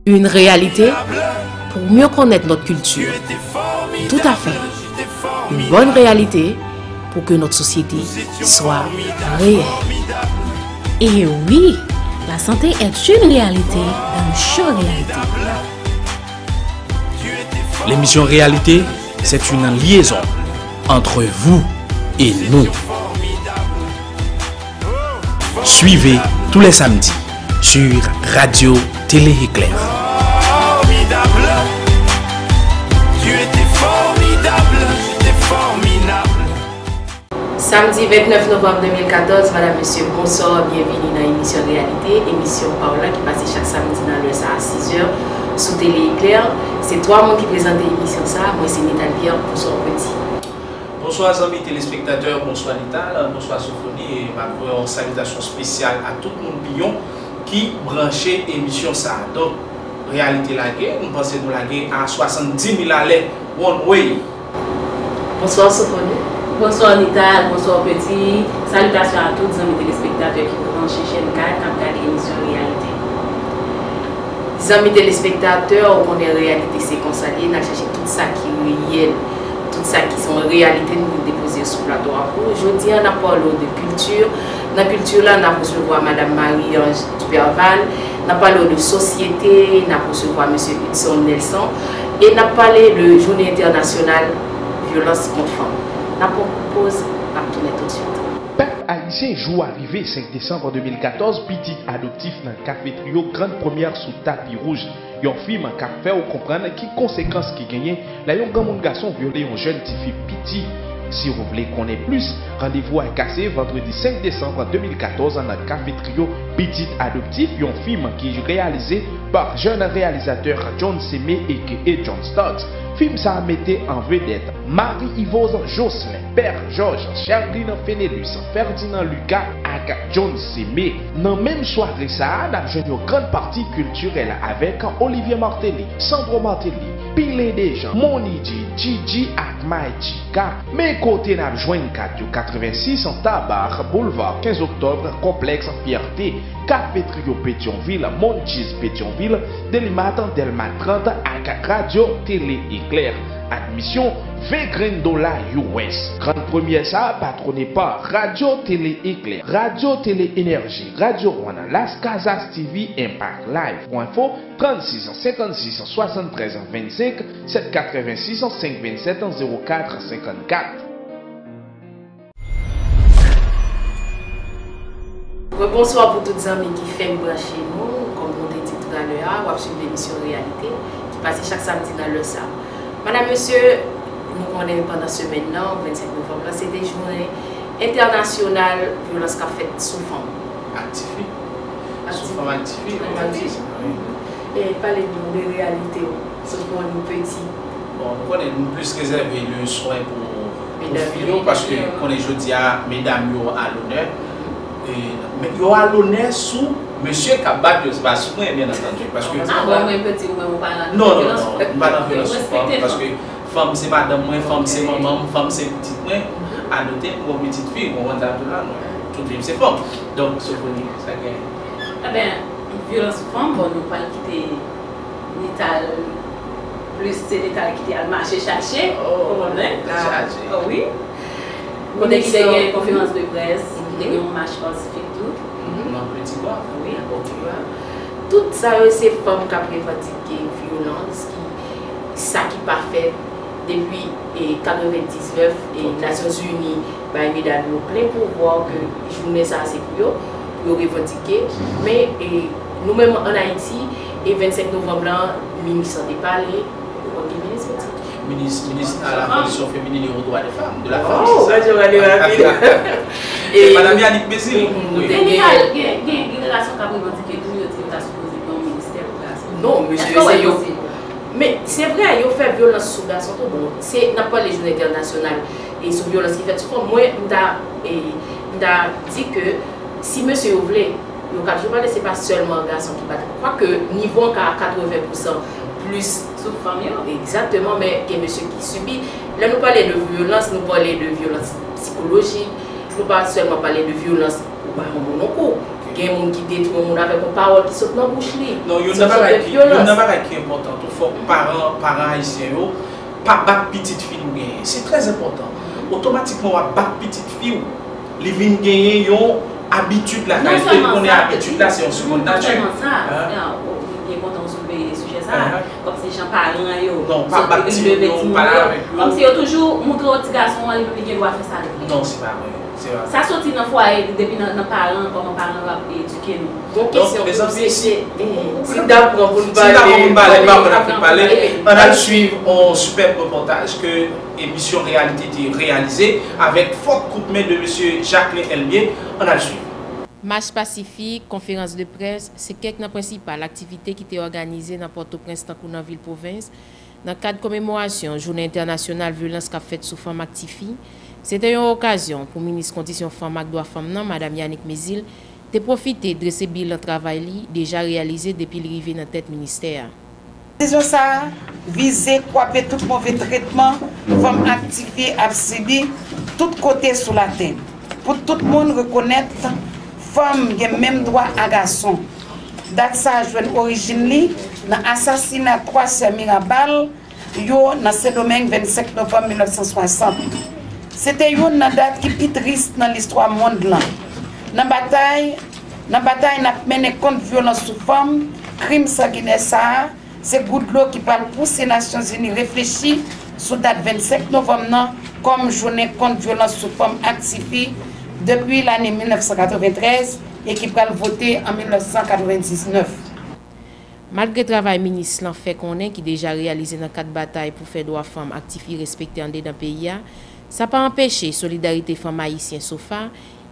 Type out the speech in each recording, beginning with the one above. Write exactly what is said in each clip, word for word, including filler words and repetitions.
Une réalité pour mieux connaître notre culture. Tout à fait. Une bonne réalité pour que notre société soit réelle. Et oui, la santé est une réalité dans le show Réalité. L'émission Réalité, c'est une liaison entre vous et nous. Suivez tous les samedis sur Radio Télé Éclair. Samdi vennèf novanm de mil katòz, madam, mesye, bonswa, byenvini nan emisyon Réalité, emisyon pa w la ki pase chak samdi nan lè sa a sizè sou Télé Éclair. Se twa moun ki prezante emisyon sa a, mwen se Nital Pierre, bonswa Peti. Bonswa zanmi telespektatè, bonswa Nital, bonswa Sofoni, e m ap voye yon salitasyon espesyal a tout moun Piyon ki branche emisyon sa a. Donk, Réalité lage, m panse nou lage a swasanndimil alè, one way. Bonswa Sofoni. Bonswa Nital, bonswa Peti. Salitasyon a tout zanmi telespektatè ki branche chèn kay k ap gade emisyon Réalité. Zanmi telespektatè, ou konnen Réalité se konsa l ye, n ap chache tout sa ki reyèl, tout sa ki se yon reyalite, nou vin depoze yo sou plato a pou ou. Jodi a, n ap pale w de kilti. Nan kilti la, n ap resevwa madam Marie Ange Duperval, n ap pale w de sosyete, n ap resevwa mesye Hudson Nelson, e n ap pale de jounen entènasyonal vyolans kont fanm. N ap pran kout poz, n ap tounen toutswit. Pèp ayisyen, jou a rive, senk desanm de mil katòz, pitit adoptif nan Café Trio, Grande Première sou tapi wouj. Yon fim k ap fè w konprann ki konsekans ki genyen lè yon granmoun gason vyole yon jèn tifi piti. Si w vle konnen plis, randevou a kase vandredi senk desanm de mil katòz nan Café Trio, Pitit Adoptif, yon fim ki reyalize pa jèn reyalizatè John Seme aka John Starks. Fim sa a mete an vedèt Marie Yvose Jocelyn, Père Georges, Cherline Fenelus, Ferdinand Lucas ak John Seme. Nan menm sware sa a, n ap jwenn yon grann pati kiltirèl avèk Olivier Martelly, Sandro Martelly, Pile Dejean, Mony G, Gigi ak Magica. Men kote n ap jwenn kat yo: katrevensis Tabar, Boulevard quinze Octobre, Konplèks Fyète, Café Trio Petyonvil, Monchiz Petyonvil, Delimat, Dèlma trant ak Radyo Tele Eklè. Admisyon, ven grenn dola U S. Grann premyè sa a patwone pa Radyo Tele Eklè, Radyo Tele Enèji, Radyo One, Las Casas T V, Impact Live. Pou enfo, trannsis senkannsis swasanntrèz vennsenk, sèt katrevensis senk vennsèt zewo kat senkannkat. Rebonswa pou tout zanmi ki fèk branche nou. Kòm nou te di toutalè a, w ap swiv emisyon Reyalite ki pase chak samdi nan lè sa a. Madam, mesye, nou konnen pandan semèn nan, vennsenk novanm lan, se te jounen entènasyonal vyolans k ap fèt sou fanm. Ak tifi. Sou fanm ak tifi. Fanm ak tifi. E pale nou de reyalite w, sou fanm nou peti. Bon, nou konnen nou plis rezève le swen pou, pou fi yo, paske konnen jodi a, medam yo a lonè. E, men yo a lonè sou mesye k ap bat yo, se pa sou mwen, byen antandi. Paske. Ah, bon, mwen peti, mwen, ou pa nan. Non, non, non, m pa nan vyolans sou fanm, paske fanm se madanm mwen, fanm se manman m, fanm se pitit mwen. A note, m gon pitit fi, m konprann sa tou la, non. Tout vi m se fanm. Donk, Sofoni, sa gen. Eben, vyolans sou fanm, bon, nou pral kite Nital, plis se Nital ki te al mache chache, ou konprann? Chache. Ah, wi. Kote ki te gen konferans de près, ki te gen yon mach pasifik tou. Nan Petit Goâve. Wi, Petit Goâve. Tout sa yo se fanm k ap revandike vyolans, ki, sa ki pa fèt depi, e, katrevendiznèf, e, Nasyonzini bay medam yo plen pouvwa ke jounen sa a se pou yo, pou yo revandike. Men, e, nou menm ann Ayiti, e vennsenk novanm lan, minis lan te pale, ou konn ki minis yo di? Minis, minis a la kondisyon feminin e o dwa de fanm, de la fanm, se sa. Radyo pale rapid. E Madam Yanick Bézil. Wi. Men Nital, gen, gen, gen gason k ap revandike tou, yo di yo ta sipoze gen yon ministè pou gason. Non, mesye, se yo. Men, se vre, yo fè vyolans sou gason tou. Bon, se, n ap pale jounen entènasyonal e sou vyolans ki fèt sou fanm. Mwen, m ta, e, m ta di ke si mesye yo vle, yo ka toujou pale, se pa sèlman gason ki bat. Kwake nivo an ka katreven pousan plis sou fanm yo. Egzakteman, men gen mesye ki sibi. Lè nou pale de vyolans, nou pale de vyolans sikolojik, nou pa sèlman pale de vyolans ou bay yon moun yon kou. Gen moun ki detwi yon moun avèk yon pawòl ki sot nan bouch li. Non, youn nan bagay ki, youn nan bagay ki enpòtan tou, fòk paran, paran ayisyen yo pa bat pitit fi nou genyen. Se trè enpòtan. Otomatikman, w ap bat pitit fi w. Li vin genyen yon abitid lakay li. Li konnen abitid la se yon segond nati. Non sèlman sa, men, ou byen kontan w soulve sijè sa a. Kòmsi jan paran yo, non, pa bat timoun yo, pale avèk yo. Kòmsi yo toujou montre w ti gason an, li, li gen dwa fè sa li vle. Non, se pa vre. Sa soti nan fwaye li, depi nan, nan paran, kòman paran yo ap edike nou. Bon kesyon pou nou, se ki, si n ta pran pou n pale, si n ta pran pou n pale, n pa konn anpil pale. Ann al swiv yon sipèb repòtaj ke emisyon Reyalite te reyalize avèk fòt koutmen de mesye Jacquelin Elmier. Ann al swiv. Mach pasifik, konferans de près, se kèk nan prensipal aktivite ki te òganize nan Pòtoprens tankou nan vil pwovens, nan kad komemorasyon Jounen Entènasyonal Vyolans k ap fèt sou fanm ak tifi, se te yon okazyon pou minis kondisyon fanm ak dwa fanm nan, Madam Yanick Mézile, te pwofite drese bilan travay li deja reyalize depi li rive nan tèt ministè a. Desizyon sa a vize kwape tout move tretman fanm ak tifi ap sibi tout kote sou latè, pou tout moun rekonèt fanm gen menm dwa a gason. Dat sa a jwenn orijin li nan asasina twa sè Mirabal yo nan Sendomeng vennsenk novanm mil nèf san swasant. Se te youn nan dat ki pi tris nan listwa mond lan. Nan batay, nan batay n ap mennen kont vyolans sou fanm, krim sanginè sa a, se gout dlo ki pral pouse Nasyonzini reflechi sou dat vennsenk novanm nan kòm jounen kont vyolans sou fanm ak tifi depi lane mil nèf san katreventrèz e ki pral vote an mil nèf san katrevendiznèf. Malgre travay minis lan fè konnen ki deja reyalize nan kad batay pou fè dwa fanm ak tifi respekte andedan peyi a, sa pa anpeche Solidarite Fanm Ayisyen, sofa,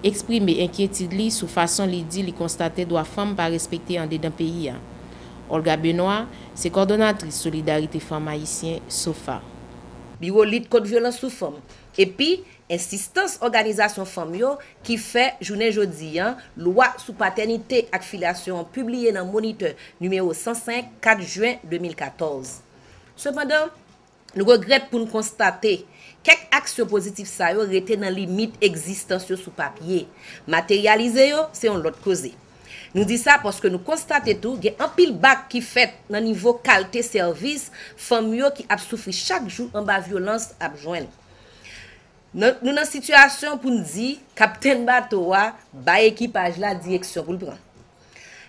eksprime enkyetid li sou fason li di li konstate dwa fanm pa respekte andedan peyi a. Olga Benoît se kòdonatris Solidarite Fanm Ayisyen, sofa. Biwo lit kont vyolans sou fanm, epi ensistans òganizasyon fanm yo ki fè, jounen jodi a, lwa sou patènite ak filyasyon an pibliye nan Monitè nimewo san senk, kat jen de mil katòz. Sepandan, nou regrèt pou n konstate, kèk aksyon pozitif sa yo rete nan limit egzistans yo sou papye. Materyalize yo, se yon lòt koze. Nou di sa paske nou konstate tou gen anpil bak ki fèt nan nivo kalte sèvis fanm yo ki ap soufri chak jou anba vyolans ap jwenn. Nan, nou nan sitiyasyon pou n di kaptenn bato a bay ekipaj la direksyon pou l pran.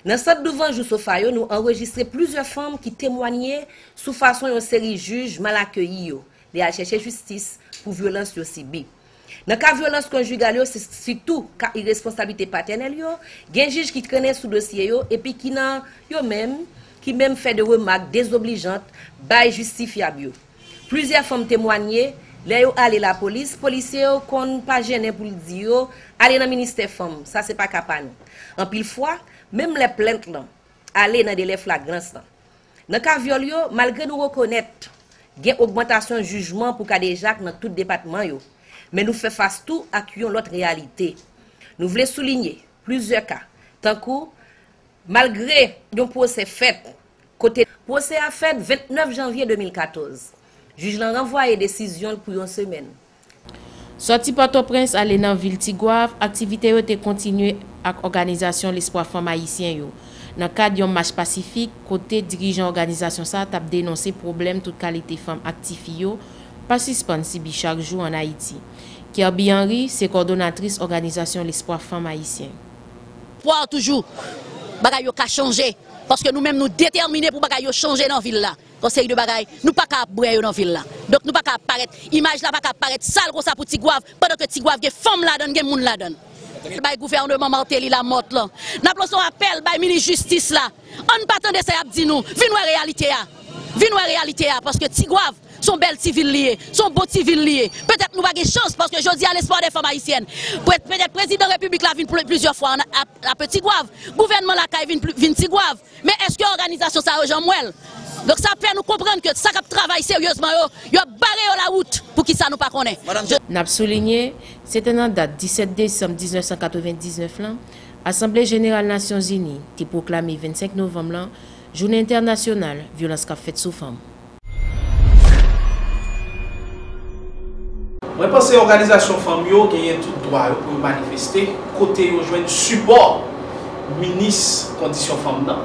Nan sant douvan jou sofa yo, nou anrejistre plizyè fanm ki temwanye sou fason yon seri jij mal akeyi yo lè y al chèche jistis pou vyolans yo sibi. Nan ka vyolans konjigal yo, se sitou ka iresponsablite patènèl yo, gen jij ki trennen sou dosye yo epi ki nan yo menm, ki menm fè de remak dezoblijant bay jistifyab yo. Plizyè fanm temwanye, lè yo ale lapolis, polisye yo konn pa jennen pou l di yo, "Ale nan ministè fanm, sa se pa ka pa nou." Anpil fwa, menm lè plent lan ale nan delè flagrans lan. Nan ka vyòl yo, malgre nou rekonèt gen ogmantasyon jijman pou kadejak nan tout depatman yo, men nou fè fas tou ak yon lòt reyalite. Nou vle soulinye plizyè ka, tankou, malgre yon pwosè fèt, kote pwosè a fèt vennèf janvye de mil katòz, jij lan ranvwaye desizyon l pou yon semèn. Sòti Pòtoprens ale nan vil Tigwav, aktivite yo te kontinye ak òganizasyon Lespwa Fanm Ayisyen yo, nan kad yon mach pasifik kote dirijan òganizasyon sa a t ap denonse pwoblèm tout kalite fanm ak tifi yo pa sispann sibi chak jou ann Ayiti. Kerby Henry se kòdonatris òganizasyon Lespwa Fanm Ayisyen. Pwa toujou, bagay yo ka chanje, paske nou menm nou detèmine pou bagay yo chanje nan vil la. Yon seri de bagay, nou pa ka ap bwè yo nan vil la. Donk nou pa ka ap parèt, imaj la pa ka ap parèt sal konsa pou Tigwav, pandan ke Tigwav gen fanm ladan l, gen moun ladan l. Bay gouvènman Martelly lamòt lan. N ap lanse yon apèl bay minis jistis la. Ann pa tande sa y ap di nou. Vin wè reyalite a. Vin wè reyalite a, paske Tigwav se yon bèl ti vil li ye, se yon bon ti vil li ye. Petèt nou pa gen chans, paske jodi a, Lespwa dè Fanm Ayisyèn, pe-, petèt prezidan repiblik la vin pl-, plizyè fwa an, a, a Tigwav. Gouvènman lakay vin pli, vin Tigwav. Men èske òganizasyon sa yo janm wè l? Donk sa fè nou konprann ke sa k ap travay seryezman yo, yo ap bare yo lawout. Poukisa nou pa konnen? N ap soulinye, se te nan dat disèt desanm diznèf san katrevendiznèf lan, Asanble Jeneral Nasyonzini te pwoklame vennsenk novanm lan Jounen Entènasyonal Vyolans k ap Fèt sou Fanm. Mwen panse òganizasyon fanm yo genyen tout dwa yo pou yo manifeste kote yo jwenn sipò minis kondisyon fanm nan,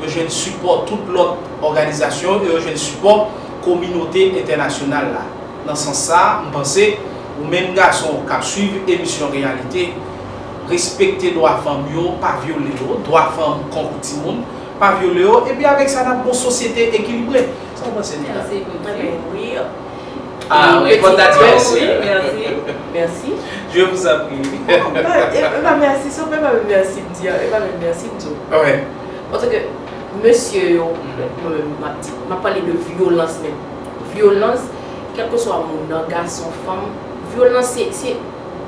yo jwenn sipò tout lòt òganizasyon yo, yo jwenn sipò kominote entènasyonal la. Nan sans sa, m panse, ou menm gason k ap swiv emisyon Reyalite, respekte dwa fanm yo, pa vyole yo, dwa fanm kon timoun, pa vyole yo, epi avèk sa, n ap gon sosyete ekilibre. Sa w panse, Nita? Mèsi, Gaudry. Wi. Ah, wi, fò ta di mèsi. Mèsi. Je vous en prie. E pa mèsi, se pa menm mèsi m di a, e pa menm mèsi m di w. Wi. Paske mesye yo, mwen menm, m ap di, m ap pale de vyolans menm. Vyolans, kèlkeswa moun nan, gason, fanm, vyolans, se, se,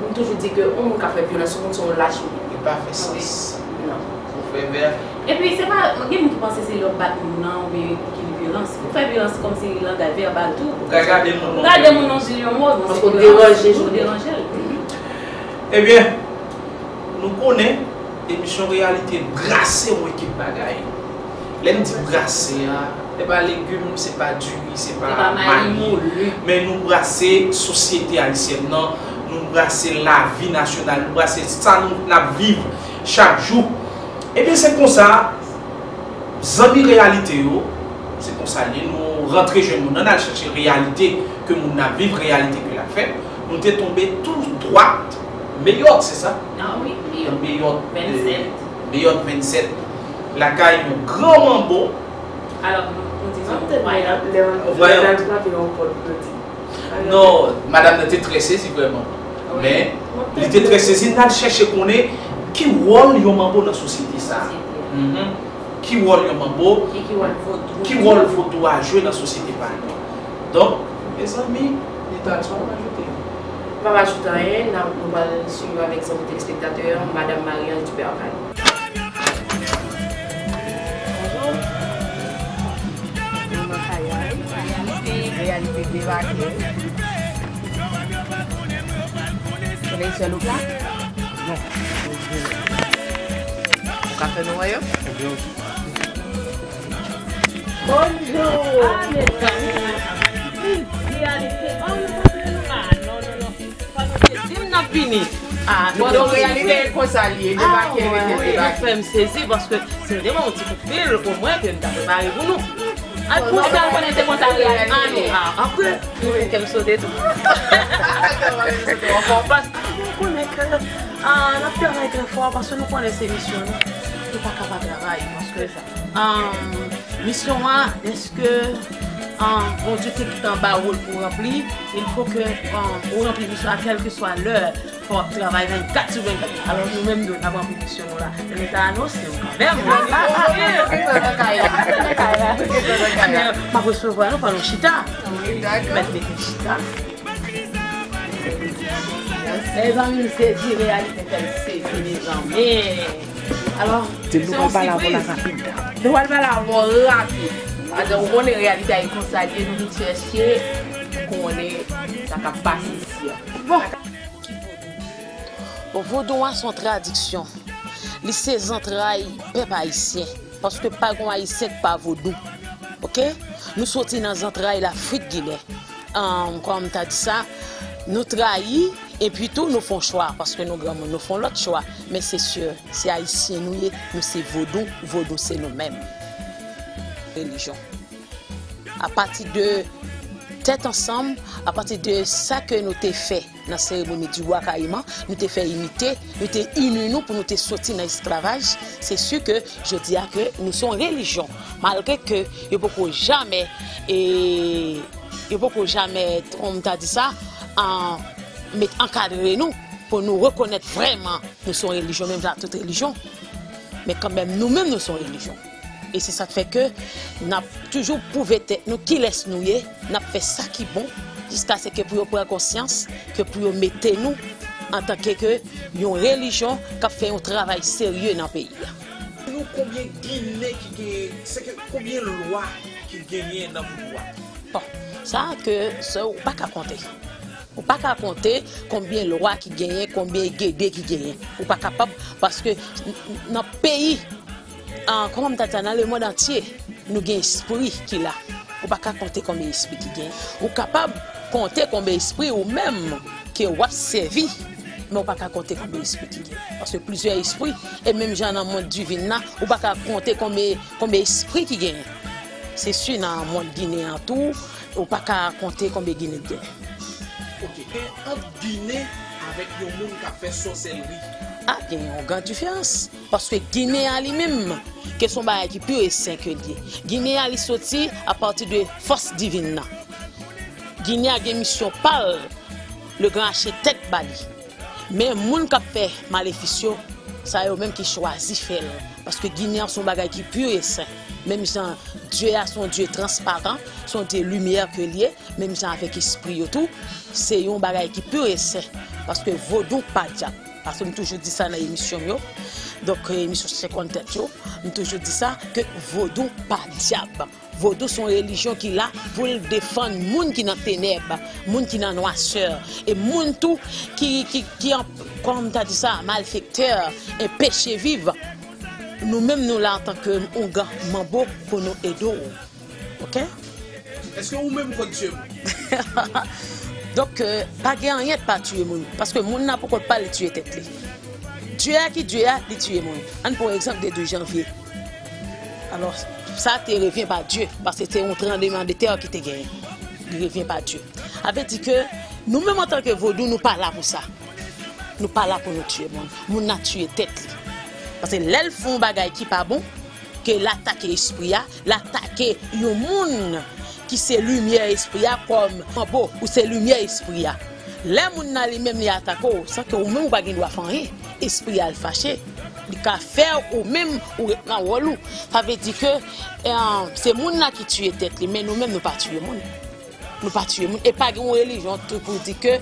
m toujou di ke yon moun ka fè vyolans sou moun, se yon lach moun. Li pa fè sans. Non. Ou fè vè. Epi, se pa, gen moun ki panse se lè w bat moun nan, oubyen ki li vyolans. Ou fè vyolans kòmsi langaj vèbal tou. Ou ka gade moun nan. Ou gade moun nan, di l yon mo, bon, se vyolans. Paske w deranje l. Ou deranje l. Ebyen, nou konnen, emisyon Reyalite brase yon ekip bagay. Lè n di brase a, se pa legim, se pa diri, se pa mayi, men nou brase sosyete ayisyèn nan, nou brase lavi nasyonal, nou brase sa nou, n ap viv chak jou. Ebyen, se konsa, zanmi Reyalite yo, se konsa l ye, nou rantre jwenn moun nan, n al chèche reyalite ke moun nan ap viv, reyalite ke l ap fè. Nou te tonbe tou dwat, Meyòt, se sa? Ah wi, Meyòt. Meyòt, vennsenk. Meyòt vennsenk. Lakay yon gran manbo. Alò, nou, nou di se yon vwayan. Vwayan. Non, madanm nan te trè sezi vrèman. Wi. Men, li te trè sezi, n al chèche konnen ki wòl yon manbo nan sosyete sa a. Sosyete a. Mhm. Ki wòl yon manbo? Ki, ki wòl vodou? Ki wòl vodou a jwe nan sosyete pa nou? Donk, mezanmi, Nita, sa w ap ajoute? M p ap ajoute anyen, n ap, nou pral swiv avèk zanmi telespektatè yo, Madanm Marie-Ange Duperval. Bonjou. Nou nan kay la, wi. Reyalite debake. Ou ka fè nou wè yo? Bonjou. Ah, mezanmi. Reyalite. Oh, nou pa vle nou. Ah, non, non, non. Fò nou te di m n ap vini. Ah, non, non, reyalite e konsa l ye. Debake, rete debake. Fè m sezi paske si m te ban yon ti kout pil, omwen ke m ta prepare pou nou. Al konsa, konnen se konsa reyalite. Ah, non. Ah, apre, nou fè kè m sote tou. Paske nou konnen ke, ah, n ap travay trè fò, paske nou konnen se misyon nou. Nou pa ka pa travay, paske Ahn, misyon an, èske, ahn, Bondye te gentan ba w wòl pou w ranpli? Il faut que, ahn, ou ranpli misyon an kèlkeswa lè. Fò w ap travay vennkat sou vennkat. Alò, nou menm tou, n ap ranpli misyon nou la. Men nou ta anonse w kanmenm. M ap resevwa nou pandan w chita. Mèt mete chita. Mezanmi, m sezi, reyalite fè m sezi, mezanmi. Alò, di nou pral pale avè w la rapid. Nou pral pale avè w rapid. Paske ou konnen reyalite a e konsa l ye, nou vin chèche konnen sa k ap pase isi a. Bon. Vodou a se yon tradiksyon. Li se zantray pèp ayisyen. Paske pa gon ayisyen k pa vodou. Oke? Nou soti nan zantray Lafrik Ginen. Ahn, kòman m ta di sa, nou trayi, epi tou nou fè yon chwa, paske nou granmoun, nou fè yon lòt chwa. Men se si, se ayisyen nou ye, nou se vodou, vodou se nou menm. Relijyon. Apati de tèt ansanm, apati de sa ke nou te fè nan seremoni di Rwa Kayiman, nou te fè inite, nou te ini nou pou nou te soti nan esklavaj. Se si ke jodi a ke nou se yon relijyon, malgre ke yo poko jamè, e, yo poko jamè, kòman m ta di sa, an, met, ankadre nou pou nou rekonèt vrèman nou se yon relijyon, menm jan ak tout relijyon. Men kanmenm, nou menm, nou se yon relijyon. E se sa k fè ke n ap toujou pwouve tèt nou kilès nou ye, n ap fè sa ki bon, jiskaske pou yo pran konsyans, ke pou yo mete nou antanke ke yon relijyon k ap fè yon travay serye nan peyi a. Di nou konbyen Ginen ki genyen, sèke konbyen lwa ki genyen nan vodou a? Bon, sa ke, sa ou pa ka konte. Ou pa ka konte konbyen lwa ki genyen, konbyen gede ki genyen. Ou pa kapab, paske n-, n-, nan peyi, an, kòman m ta di sa, nan lemonn antye, nou gen espri ki la. Ou pa ka konte konbyen espri ki genyen. Ou kapab konte konbyen espri ou menm ke w ap sèvi. Men ou pa ka konte konbyen espri ki gen. Paske plizyè espri, e menm jan nan mond divin nan, ou pa ka konte konbyen, konbyen espri ki genyen. Se si nan mond ginen an tou, ou pa ka konte konbyen ginen ki genyen. Ok, e ant ginen avèk yon moun k ap fè sòsèlri? A, gen yon gran diferans. Paske ginen an li menm, ke se yon bagay ki pi e sen ke l ye. Ginen an li soti apati de fòs divin nan. Ginen an gen misyon pa l, le gran achitèk ba li. Men moun k ap fè malefis yo, sa yo menm ki chwazi fè l. Paske ginen an se yon bagay ki pi e sen. Menm jan Dye a se yon Dye transparan, se yon Dye limyè ke l ye, menm jan avèk espri yo tou, se yon bagay ki pi e sen. Paske vodou pa dyab. Paske m toujou di sa nan emisyon m yo. Donk, emisyon senkant tèt yo, m toujou di sa, ke vodou pa dyab. Vodou se yon relijyon ki la pou l defann moun ki nan tenèb, moun ki nan nwasè, e moun tou ki, ki, ki an, kòman m ta di sa, malfektè, e peche viv. Nou menm, nou la antanke oungan manbo pou nou ede w. Ok? Èske ou menm ou konn tiye moun? Donk, euh, pa gen anyen k pa tiye moun. Paske moun nan poko pa li tiye tèt li. Dye a ki Dye a, li tiye moun. Ann pran egzanp de douz janvye. Alò, sa te revyen pa Dye, paske se yon tranblemanntè ki te genyen. Li revyen pa Dye. Sa vle di ke nou menm antanke vodou, nou pa la pou sa. Nou pa la pou nou tiye moun. Moun nan tiye tèt li. Paske lè l fè yon bagay ki pa bon, ke l atake espri a, l atake yon moun ki se limyè espri a, kòm manbo, ou se limyè espri a. Lè moun nan li menm li atake w, san ke ou menm ou pa gen dwa fè anyen, espri a l fache. Li ka fè ou menm ou ret nan wòl ou. Sa vle di ke, eh, se moun nan ki tiye tèt li, men nou menm nou pa tiye moun. Nou pa tiye moun. E pa gen yon relijyon tou pou di ke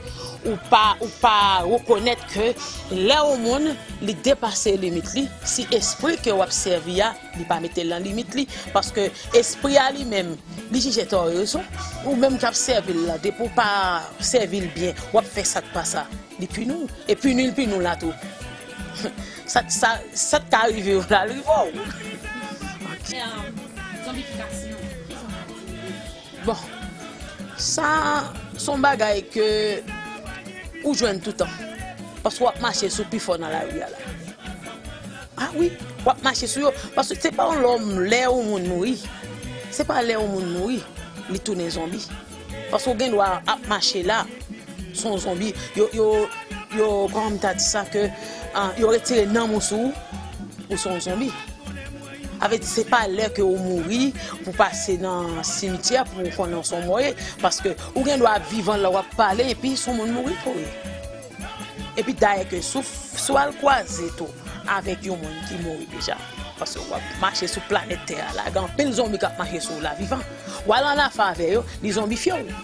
ou pa, ou pa rekonèt ke lè yon moun, li depase limit li, si espri ke w ap sèvi a, li pa mete l nan limit li. Paske espri a li menm, li jije tò rezon. Ou menm k ap sèvi l la, depi w pa sèvi l byen, w ap fè sa k pa sa. Li pini w. E pini l pini w la tou. Sa, sa, sa k ka rive w la, l rive w. Ok. E, um, zonbifikasyon. Bon, sa se yon bagay ke ou jwenn toutan. Paske w ap mache sou pi fò nan lari a la. A wi, w ap mache sou yo. Paske se pa yon lòm lè yon moun mouri. Se pa lè yon moun mouri, li tounen zonbi. Paske w gen dwa ap mache la, se yon zonbi. Yo, yo, yo, kòman m ta di sa ke, ah, yo retire nanm ou sou ou, ou se yon zonbi. Sa vle di se pa lè ke ou mouri pou pase nan simityè pou ou konnen ou se yon mò ye. Paske ou gen dwa ap vivan lè w ap pale epi se yon moun mouri ke w ye. Epi dayè ke si w, si w al kwaze tou avèk yon moun ki mouri deja. Paske w ap mache sou planèt tè a la, gen anpil zonbi k ap mache sou w la vivan. W al an afè avè yo, li zonbifye w.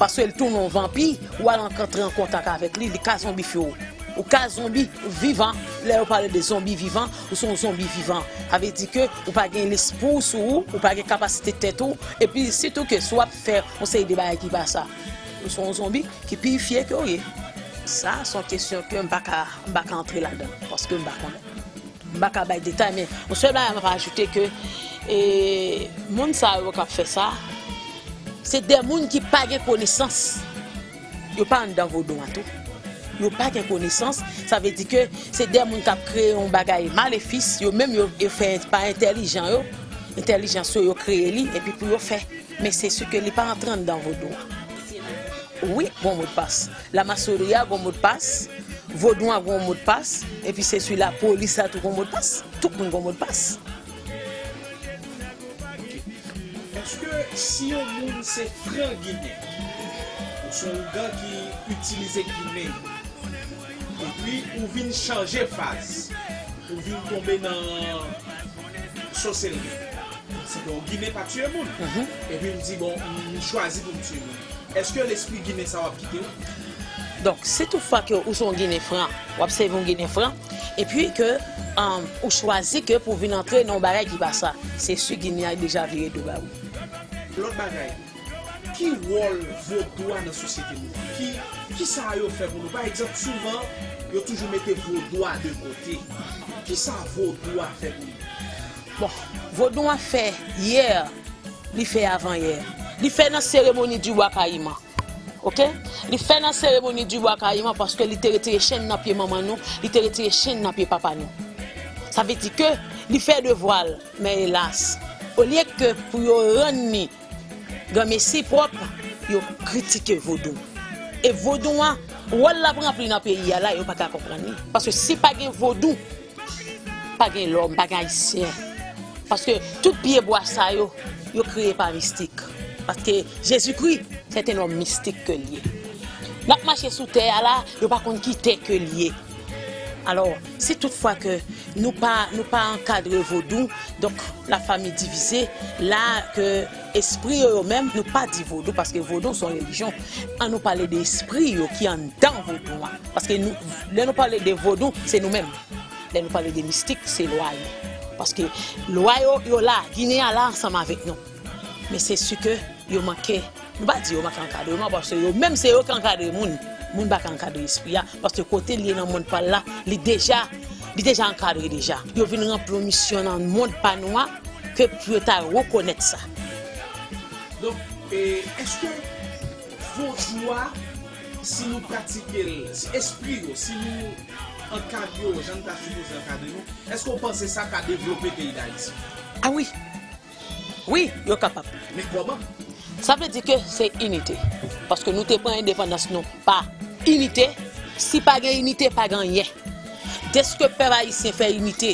Paske l tounen yon vanpi, w al antre an kontak avèk li, li ka zonbifye w. Ou ka zonbi vivan. Lè yo pale de zonbi vivan, ou se yon zonbi vivan. Sa vle di ke ou pa gen lespri w sou ou, ou pa gen kapasite tèt ou, epi sitou ke si w ap fè yon seri de bagay ki pa sa, ou se yon zonbi ki pirifye ke w ye. Sa se yon kesyon ke m pa ka, m pa ka antre ladan, paske m pa konnen. M pa ka bay detay, men yon sèl bagay m ap ajoute ke, e, moun sa yo k ap fè sa, se de moun ki pa gen konesans. Yo pa anndan vodou an tou. Yo pa gen konesans, sa vle di ke se de moun k ap kreye yon bagay malefis, yo menm yo, yo fè pa entèlijan yo, entèlijans yo, yo kreye li, epi pou yo fè. Men se si ke li pa antre anndan vodou an. Wi, gon modpas. Lamasonri a gon modpas, vodou an gon modpas, epi se si lapolis la tou gon modpas. Tout moun gon modpas. Ok. Èske si yon moun se fran ginen, ou se yon oungan ki itilize ginen, epi ou vin chanje faz, ou vin tonbe nan sòsèlri, se ke yon ginen pa tiye moun, epi m di, bon, m chwazi pou m tiye moun. Èske lespri ginen sa w ap kite w? Donk, si tout fwa ke ou se yon ginen fran, w ap sèvi yon ginen fran, epi ke, um, ou chwazi ke pou vin antre nan yon bagay ki pa sa, se si ginen an deja vire do ba ou. Lòt bagay, ki wòl vodou a nan sosyete nou an? Ki, kisa yo fè pou nou? Pa egzanp, souvan, yo toujou mete vodou a de kote. Kisa vodou a fè pou nou? Bon, vodou a fè yè, li fè avanyè. Li fè nan seremoni di wa kayiman. Ok? Li fè nan seremoni di bwa kayiman paske li te retire chenn nan pye manman nou, li te retire chenn nan pye papa nou. Sa vle di ke li fè devwa l, men elas, olye ke pou yo rann li granmesi pwòp, yo kritike vodou. E vodou an, wòl l ap ranpli nan peyi a la, yo pa ka konprann li. Paske si pa gen vodou, pa gen lòm, pa gen ayisyen. Paske tout pye bwa sa yo, yo kreye pa mistik. Paske Jezikri, se te yon nonm mistik ke l ye. N ap mache sou tè a la, yo pa konn ki tè ke l ye. Alò, si tout fwa ke nou pa, nou pa ankadre vodou, donk, lafanmi divize, la ke espri yo, yo menm, nou pa di vodou, paske vodou se yon relijyon. An nou pale de espri yo ki anndan vodou an. Paske nou, lè nou pale de vodou, se nou menm. Lè nou pale de mistik, se lwa yo. Paske lwa yo, yo la, Ginen an la ansanm avèk nou. Men se si ke yo manke, nou pa di yo manke ankadreman, paske yo menm se yo ki ankadre moun. Moun pa ka ankadre espri a, paske kote l ye nan mond pa l la, li deja, li deja ankadre deja. Yo vin ranpli yon misyon nan mond pa nou a, ke pou yo ta rekonèt sa. Donk, e, èske vodou a, si nou pratike l, si espri yo, si nou ankadre yo jan n ta sipoze ankadre nou, èske w panse sa ka devlope peyi Dayiti? A wi. Wi, yo kapab. Men kòman? Sa vle di ke se inite. Paske nou te pran endepandans nou pa inite. Si pa gen inite, pa gen anyen. Dèske pèp ayisyen fè inite,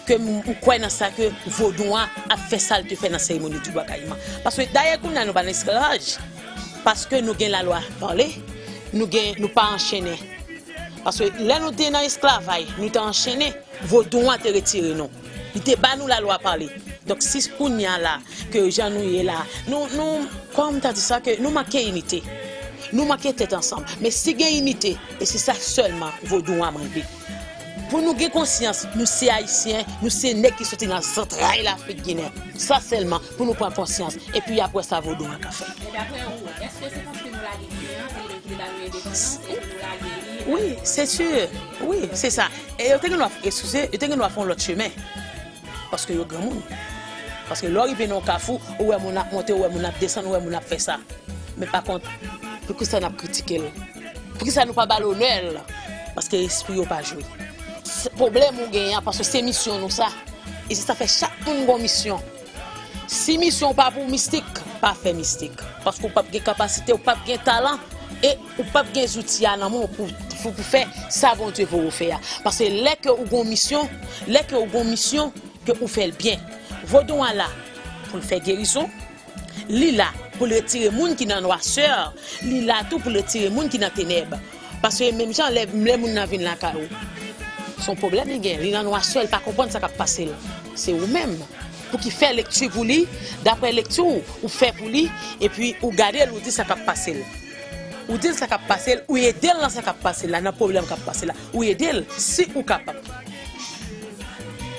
ke m, m kwè nan sa ke vodou an ap fè sa l te fè nan seremoni di bwa kayiman. Paske dayè kounye a nou pa nan esklavaj. Paske nou gen lalwa pale, nou gen, nou pa anchennen. Paske lè nou te nan esklavay, nou te anchennen, vodou an te retire nou. Li te ba nou lalwa pale. Donk, si kounye a la, ke jan nou ye la, nou, nou, kòman m ta di sa, ke nou manke inite. Nou manke tèt ansanm. Men si gen inite, e se sa sèlman vodou an mande. Pou nou gen konsyans, nou se ayisyen, nou se nèg ki soti nan zantray Lafrik Ginen. Sa sèlman, pou nou pran konsyans. Epi apre sa, vodou an ka fèt. E daprè ou, èske se paske nou lage Ginen an, peyi nou ki te ba nou endepandans, epi nou lage li? Wi, se si. Wi, se sa. E yo te gen dwa, eskize, yo te gen dwa fè yon lòt chemen. Paske yo granmoun. Paske lè w rive nan yon kafou, ou wè moun ap monte, ou wè moun ap desann, ou wè moun ap fè sa. Men pa kont, poukisa n ap kritike l? Poukisa nou pa ba l onè l? Paske espri yo pa jwe. Pwoblèm ou genyen an, paske se misyon nou sa. E se sa fè chak moun gon misyon. Si misyon w pa pou mistik, pa fè mistik. Paske w p ap gen kapasite, w p ap gen talan, e ou p ap gen zouti a nan men w pou, pou, pou fè sa Bondye voye w fè a. Paske lè ke ou gon misyon, lè ke ou gon misyon, ke ou fè l byen. Vodou an la pou l fè gerizon, li la pou l retire moun ki nan nwasè, li la tou pou l retire moun ki nan tenèb. Paske menm jan lè, lè moun nan vin lakay ou, se yon pwoblèm li gen, li nan nwasè, li pa konprann sa k ap pase l. Se ou menm pou ki fè lekti pou li, daprè lekti ou, ou fè pou li, epi ou gade l, ou di sa k ap pase l. Ou di l sa k ap pase l, ou ede l nan sa k ap pase l la, nan pwoblèm k ap pase l la. Ou ede l, si ou kapab.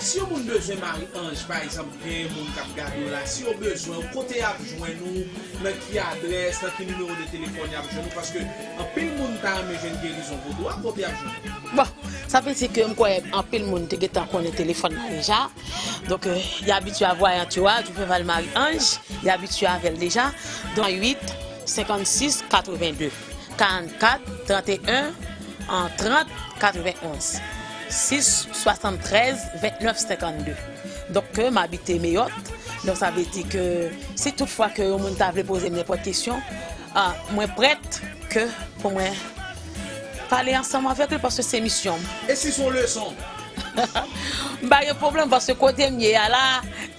Si yon moun bezwen Marie Ange, pa egzanp, gen moun k ap gade w la, si yo bezwen w, kote y ap jwenn ou, nan ki adrès, nan ki nimewo de telefòn y ap jwenn ou, paske anpil moun ta renmen jwenn gerizon vodou a, kote y ap jwenn ou? Bon, sa vle di ke m kwè anpil moun te gentan konnen telefòn nan deja. Donk, euh, y abitye a vwayant yo a, Dupéval Marie Ange, y abitye avè l deja. Donk, uit, senkannsis, katrevenndez, karannkat, tranteyen, trant, katrevenonz, sis, swasanntrèz, vennèf, senkannde. Donk, ke m abite Meyòt. Donk, sa vle di ke si tout fwa ke yon moun ta vle poze m nenpòt kesyon, ah, mwen prèt ke pou mwen pale ansanm avèk li paske se misyon m. E si se yon leson? M pa gen pwoblèm paske kote m ye a la,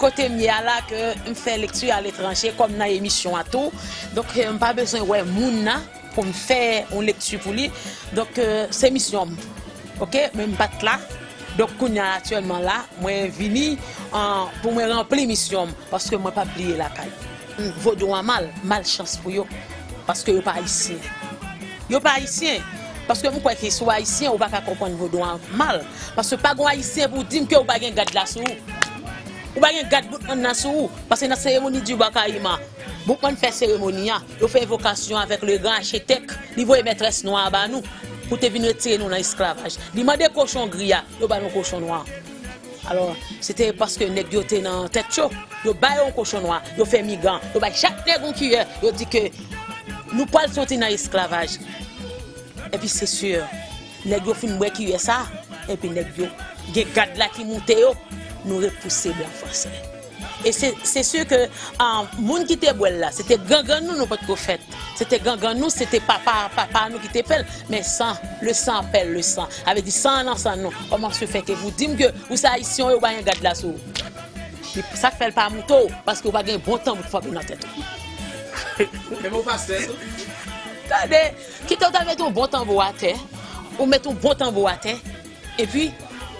kote m ye a la ke m fè lekti aletranje kòm nan emisyon an tou. Donk, eh, m pa bezwen wè moun nan pou m fè yon lekti pou li. Donk, eh, se misyon m. Ok? Men m pa t la. Donk, kounye a aktyèlman la, mwen vini, ah, pou mwen ranpli misyon m. Paske mwen p ap bliye lakay. Vodou an mal, malchans pou yo. Paske yo pa ayisyen. Yo pa ayisyen. Paske m kwè ke si w ayisyen, ou pa ka konprann vodou an mal. Paske pa gon ayisyen pou di m ke ou pa gen gad la sou ou. Ou pa gen gad boutmann nan sou ou. Paske nan seremoni di bwa kayiman, boutmann fè seremoni an, yo fè envokasyon avèk le gran achitèk, li voye mètrès nwa a ba nou, pou te vin retire nou nan esklavaj. Li mande kochon gri a, yo ba nou kochon nwa. Alò, se te paske nèg yo te nan tèt cho. Yo ba yo yon kochon nwa, yo fè migan, yo bay chak nèg yon kiyè, yo di ke Nou pral soti nan esklavaj. Epi se si, nèg yo fin bwè kiyè sa, epi nèg yo gen gad la ki moute yo, nou repouse blan franse. E se, se si ke, ah, moun ki te bwè l la, se te grangrann nou, nou potko fèt. Se te grangrann nou, se te papa, papa nou ki te fè l. Men san, le sang appelle le sang. Sa vle di san an nan san nou. Kòman se fè ke pou di m ke ou se ayisyen, yo pa gen gad la sou ou? Li, sa k fè l pa moute w, paske w pa gen bon tanbou pou frape nan tèt ou. Menm yon pastè tou. Tande, kite w ta mete yon bon tanbou atè, ou mete yon bon tanbou atè, epi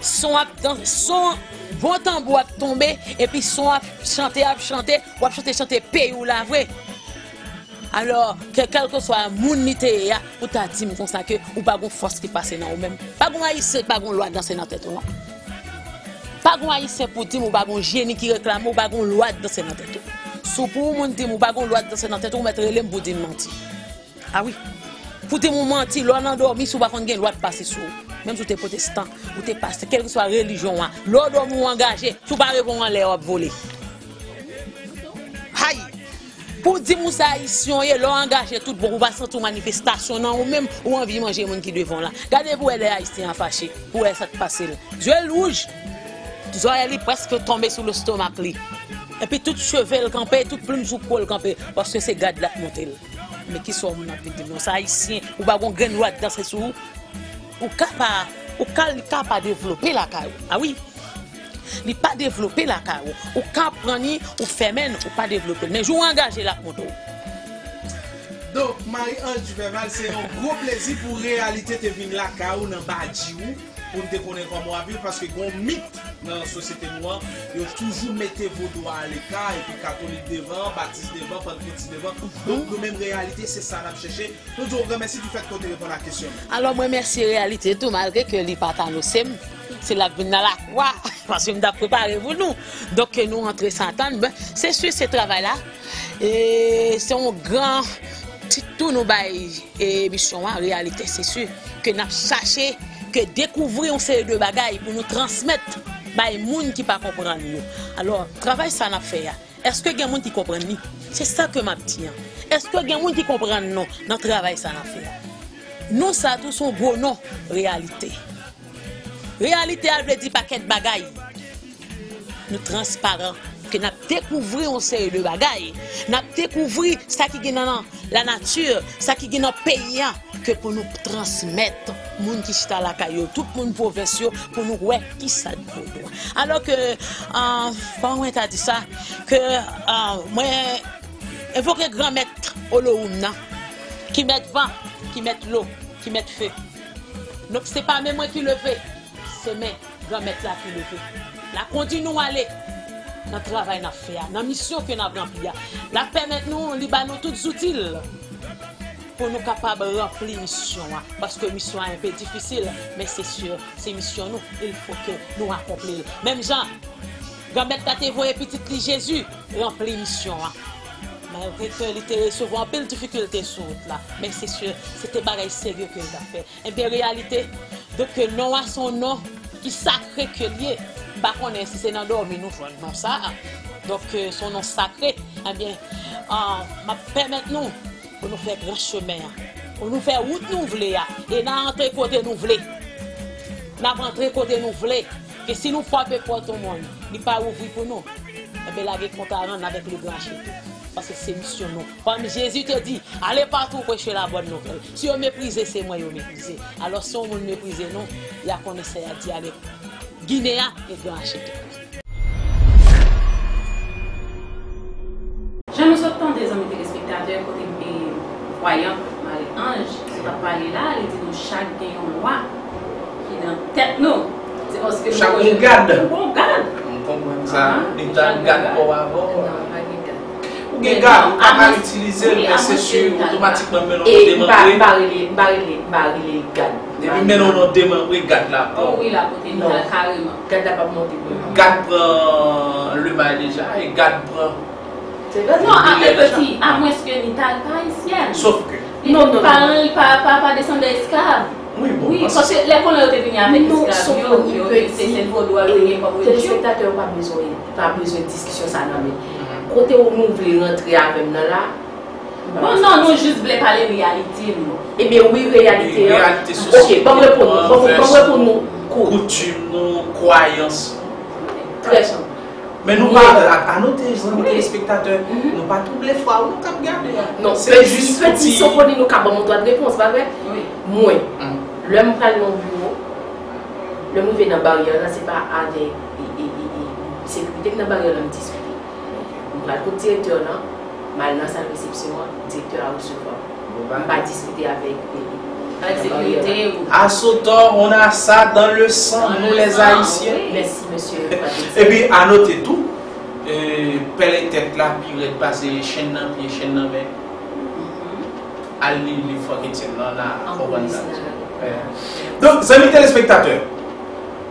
son ap dan, son bon tanbou ap tonbe, epi son ap chante, ap chante, w ap chante, chante peyi w la vre. Alò, ke kèlkeswa moun li te ye a, ou ta di m konsa ke ou pa gon fòs ki pase nan ou menm. Pa gon ayisyen ki pa gon lwa danse nan tèt ou, non. Pa gon ayisyen pou di m ou pa gon jeni ki reklame w, ou pa gon lwa danse nan tèt ou. Si w pou yon moun di m ou pa gon lwa danse nan tèt ou, ou mèt rele m pou di m manti. A wi. Pou di m ou manti, lè w nan dòmi, si w pa konn gen lwa pase sou ou. Menm si w te pwotestan, ou te pastè, kèlkeswa relijyon w a, lè w dòmi ou angaje, si w pa reponn anlè, w ap vole. Hay! Pou di m ou se ayisyen w ye, lè w angaje tout bon, ou pa santi yon manifestasyon nan ou menm, ou anvi manje moun ki devan w la. Gade pou w wè lè ayisyen an fache, pou w wè sa k pase l. Zye l wouj, zòrèy li prèske tonbe sou lestomak li. Epi tout cheve l kanpe, tout plim sou po l kanpe, paske se gad la k monte l. Men kisa w moun ap vin di m non, se ayisyen, ou pa gon grenn lwa danse sou ou? Ou ka pa, ou ka, li ka pa devlope lakay ou. A wi. Li pa devlope lakay ou. Ou ka pran li, ou fèmen l, ou pa devlope l. Men jou w angaje l ap monte w. Donk, Marie Ange Duperval, se yon gwo plezi pou Reyalite te vin lakay ou nan Badji ou, pou n te konnen kòman w ap viv, paske gon mit nan sosyete nou an, yo toujou mete vodou a aleka, epi katolik devan, batis devan, panntkotis devan. Donk, nou menm Reyalite, se sa n ap chèche. Nou di w granmèsi difèt ke w te reponn a kesyon nou. Alò, mwen mèsi Reyalite tou, malgre ke li pa t anonse m, se l ap vin nan lakwa, paske m t ap prepare pou nou. Donk, ke nou antre san tann, ben, se si se travay la. E se yon gran tit tou nou bay, e, emisyon an, Reyalite, se si ke n ap chache ke dekouvri yon seri de bagay pou nou transmèt bay moun ki pa konprann yo. Alò, travay sa n ap fè a, èske gen moun ki konprann li? Se sa ke m ap di an. Èske gen moun ki konprann non nan travay sa n ap fè a? Non sa tou se yon gwo non, Reyalite. Reyalite a vle di pakèt bagay. Nou transparan, ke n ap dekouvri yon seri de bagay. N ap dekouvri sa ki gen nan lanati, sa ki gen nan peyi a, ke pou nou transmèt moun ki chita lakay yo, tout moun pwovens yo, pou nou wè kisa k vodou. Alò ke, ah, kòman mwen ta di sa, ke, ah, mwen envoke Granmèt Olowoum nan, ki mèt van, ki mèt lo, ki mèt fe. Donk, se pa men mwen ki leve, se men Granmèt la ki leve. L ap kondi nou ale nan travay n ap fè a, nan misyon ke n ap ranpli a. L ap pèmèt nou, li ba nou tout zouti l pou nou kapab ranpli misyon an. Paske misyon an enpe difisil, men se si, se misyon nou, il fo ke nou akonpli l. Menm jan Granmèt la te voye pitit li Jezi ranpli misyon an. Malgre ke li te resevwa anpil difikilte sou wout la, men se si, se te bagay serye ke l t ap fè. Ebyen, Reyalite, donk, non an se yon non ki sakre ke l ye. M pa konnen si se nan dòmi nou jwenn non sa a. Donk, se yon non sakre. Ebyen, ah, m ap pèmèt nou pou nou fè gran chemen an, pou nou fè wout nou vle a, e n a antre kote nou vle, n ap antre kote nou vle. Ke si nou frape pòt yon moun, li pa ouvri pou nou, ebyen, lage kont a rann avèk le gran acheteur. Paske se misyon nou. Kòm Jezi te di, allez partout prêcher la bonne nouvelle. Si yo meprize, se mwen yo meprize. Alò, si yon moun meprize nou, y a konnen sa y a di avèk Ginen an e gran acheteur. Jan nou sot tande, zanmi telespektatè, kote, e, vwayant Marie Ange sot ap pale la, li di nou chak gen yon lwa ki nan tèt nou. Se paske nou chak gon gad. Nou gon gad. M konprann sa. Li ta gad kò w avan. Non, pa gen gad. Ou gen gad, ou pa ka itilize l, men se si otomatikman men nou demantre. M pa rele, m pa rele, m pa rele gad. Depi men nou demantre, gad la pran. Oh wi, la pote m al kareman. Gad la p ap monte pou nou. Gad pran lemay deja, e gad pran. Non, apre peti, amwenske Nital pa ayisyèn. Sof ke. Non, non, non. Paran li pa, pa, pa desandan esklav. Wi, bon, wi, paske lè kolon yo te vini avèk esklav yo, yo, se sèl vodou a yo te gen kòm relijyon. Telespektatè yo pa bezwen, pa bezwen diskisyon sa nan men. Kote nou vle rantre avè m nan la, Bon, non, nou jis vle pale reyalite nou. Ebyen, wi, reyalite an. Reyalite sosyete nou, ban m reponn nou, ban m reponn nou kout. Koutim nou, kwayans nou. Trè jan. Men nou pa, a, anote, zanmi telespektatè, nou pa twouble fwa nou k ap gade a. Non, se jis piti sofoni nou ka ban m yon dwa de repons, pa vre? Mwen, lè m pral nan yon biwo, lè m rive nan baryè la, se pa avèk e, e, e, e, sekirite k nan baryè la m diskite. M pral kot direktè lan, m al nan sal resepsyon an, direktè a resevwa m. M pa diskite avèk e, e, nan baryè la. Asotò, on a sa dans le sang, nous les Haïtiens. Mèsi, mesye Patrick. Epi, anote tou, e, pèlen tèt la pi rèd pase chenn nan pye, chenn nan men. Al li liv Frank Etienne nan, n a konprann sa. Donk, zanmi telespektatè,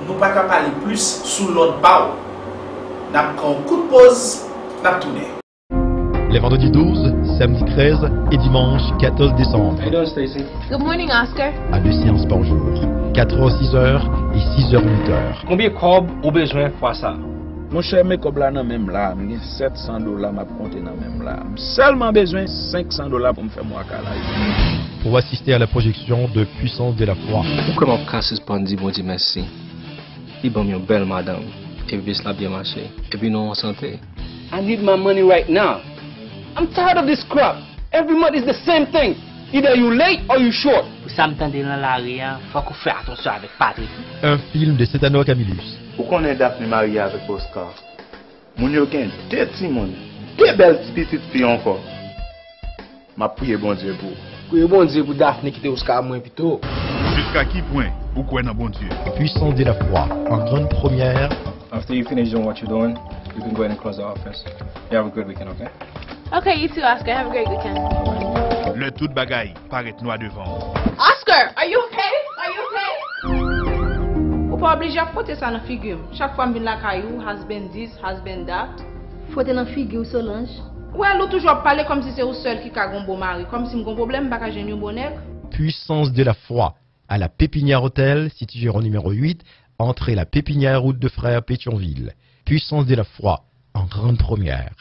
nou pa ka pale plis sou lòd pa w. N ap pran yon kout poz, n ap tounen. Les vendredis douze, samedi treize et dimanche quatorze décembre. How you doing, Stacy? Good morning, Oscar. À deux séances par jour, quatre heures, six heures et six heures, huit heures. Konbyen kòb ou bezwen fwa sa? Monchè, men kòb la nan men m la, m gen sèt san dola m ap konte nan men m la. M sèlman bezwen senk san dola pou m fè mwa kalay. Pour assister à la projection de Puissance de la foi. Ou kwè m ap ka sispann di Bondye mèsi? Li ban m yon bèl madanm, epi biznis la byen mache, epi nou an sante. I need my money right now. I'm tired of this crap. Every month is the same thing. Either you late or you short. Pou sa m tande nan lari a, fòk ou fè atansyon avèk Patrick. Un film de Setano Camillus. Ou konnen Daphné marye avèk Oscar. Moun yo gen de timoun, de bèl ti pitit fi ankò. M ap priye Bondye pou ou. Priye Bondye pou Daphné kite Oscar mwen pito. Jiska ki pwen ou kwè nan Bondye? Puissance de la foi, en grande première. After you finish doing what you're doing, you can go ahead and close the office. You have a good weekend, okay? Okay, you too, Oscar. Have a great weekend. Lè tout bagay parèt nwa devan w. Oscar, are you okay? Are you okay? Ou pa oblije ap pote sa nan figi m. Chak fwa m vin lakay ou, has been this, has been that. Fwote nan figi w, Solange. Well, ou toujou ap pale kòmsi se ou sèl ki ka gon bon mari. Kòmsi m gon pwoblèm, m pa ka jwenn yon bon nèg. Puissance de la foi à la Pépinière Hôtel, situé au numéro huit, entrée La Pépinière, route de Frères, Pétion-Ville. Puissance de la foi, en grande première.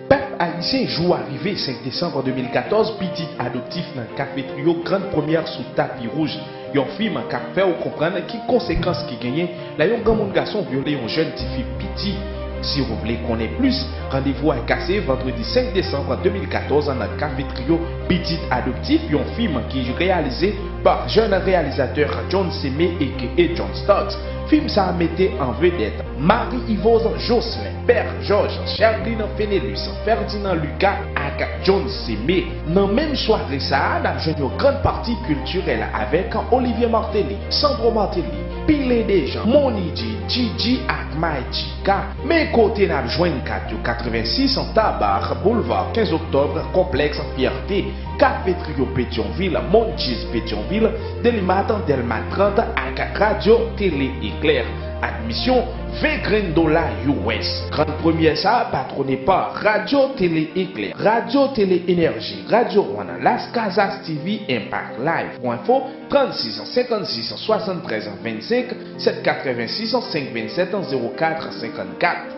Pèp ayisyen, jou a rive, senk desanm de mil katòz, Pitit Adoptif nan Kafetri yo, Grande Première sou tapi wouj. Yon fim k ap fè w konprann ki konsekans ki genyen lè yon granmoun gason vyole yon jèn tifi piti. Si w vle konnen plis, randevou a kase vandredi senk desanm de mil katòz nan Kafetri yo, Pitit Adoptif, yon fim ki reyalize pa jèn reyalizatè John Seme aka John Starks. Fim sa a mete an vedèt Marie Yvose Jocelyn, Père Georges, Sherline Fenelus, Ferdinand Lucas ak John Seme. Nan menm sware sa a, n ap jwenn yon gran pati kiltirèl avèk Olivier Martelly, Sandro Martelly, Pile Dejean, Mony G, Gigi ak Magica. Men kote n ap jwenn kat yo: katrevensis Tabar, Boulevard quinze Octobre, Konplèks Fyète, Kafetri yo Petyonvil, Monchiz Petyonvil, Delimat, Dèlma trant ak Radyo Tele Eklè. Admisyon, ven grenn dola U S. Gran premyè sa a patwone pa Radyo Tele Eklè, Radyo Tele Enèji, Radyo One, Las Casas T V, Impact Live. Pou enfo, trannsis senkannsis swasanntrèz vennsenk, sèt katrevensis senk vennsèt zewo kat senkannkat.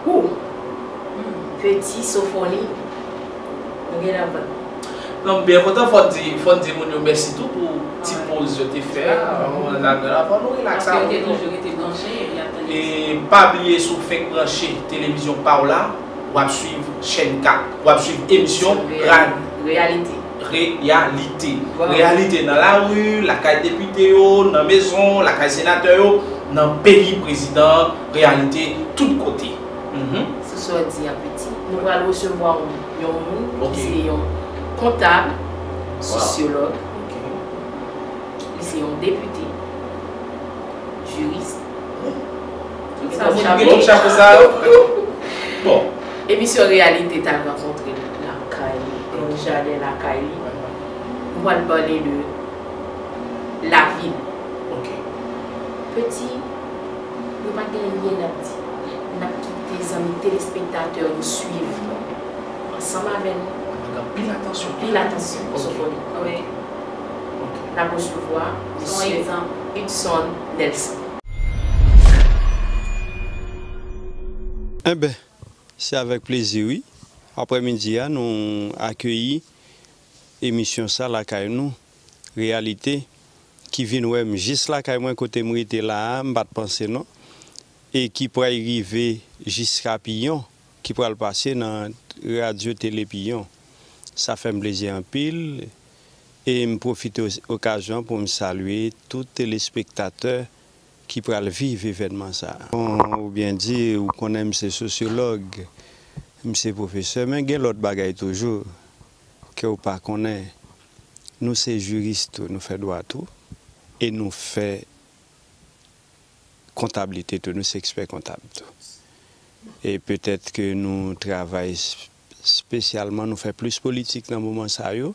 Ou, Peti Sofoni, nou gen nan vann. Non, m byen kontan, fò n di, fò n di moun yo mèsi tou pou ti poz yo te fè a. Nan, nan, fò nou rilaks avè nou. Paske yo te toujou rete branche, epi y ap tande. E pa bliye, si w fenk branche televizyon pa w la, w ap swiv chèn kat, w ap swiv emisyon Reyalite. Reyalite. Reyalite. Reyalite nan lari, lakay depite yo, nan mezon, lakay senatè yo, nan peyi prezidan an, reyalite tout kote. Mhm. Se sa w di a, Peti. Nou pral resevwa yon, yon moun ki se yon kontab, sosyològ. Li se yon depite, jiris. Tout sa moun ki gen tout chapo sa yo. Bon. Emisyon Reyalite t al rankontre l lakay li, nan yon jaden lakay li. Nou pral pale de lavil. Ok. Peti, nou pa gen anyen n ap di. N ap kite zanmi telespektatè yo swiv ansanm avè nou. Avèk anpil atansyon. Anpil atansyon, Sofoni. Wi. Ok. N ap resevwa Mesye Hudson Nelson. Enben, Se avèk plezi, wi. Aprèmidi a, nou akeyi emisyon sa lakay nou, Reyalite, ki vin wè m jis lakay mwen kote m rete la a, m pa t panse non, e ki pral rive jiska Piyon, ki pral pase nan radyo tele Piyon. Sa fè m plezi anpil, e m pwofite os- okazyon pou m salye tout telespektatè ki pral viv evènman sa a. Bon, ou byen di, ou konnen m se sosyològ, m se pwofesè, men gen lòt bagay toujou ke w pa konnen. Nou se jiris tou, nou fè dwa tou, e nou fè kontablite tou, nou se ekspè kontab tou. E petèt ke nou travay s- espesyalman, nou fè plis politik nan moman sa yo,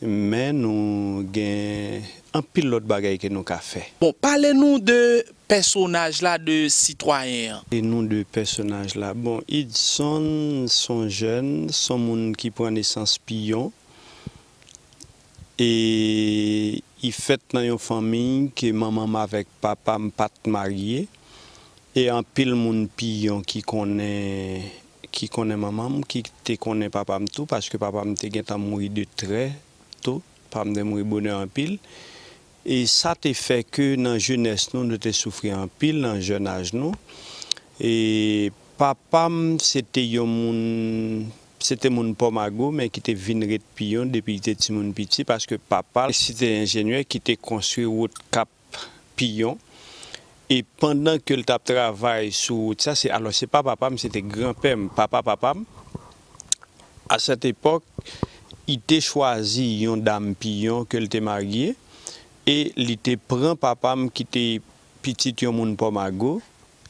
men nou gen anpil lòt bagay ke nou ka fè. Bon, pale nou de pèsonaj la, de sitwayen an. E nou de pèsonaj la. Bon, Idson, se yon jèn, se yon moun ki pran nesans Piyon. E li fèt nan yon fanmi ke manman m avèk papa m pa t marye. E anpil moun Piyon ki konnen, ki konnen manman m, ki te konnen papa m tou, paske papa m te gentan mouri de trè to. Papa m te mouri bonè anpil. E sa te fè ke nan jenès nou, nou te soufri anpil nan jèn aj nou. E papa m, se te yon moun, se te moun Pòmago, men ki te vin ret Piyon depi li te timoun piti, paske papa l, se te enjenyè ki te konstwi wout Kap Piyon. E pandan ke l t ap travay sou wout sa, se, alò, se pa papa m, se te granpè m, papa papa m. A sèt epòk, li te chwazi yon dam Piyon ke l te marye, e li te pran papa m ki te pitit yon moun Pòmago,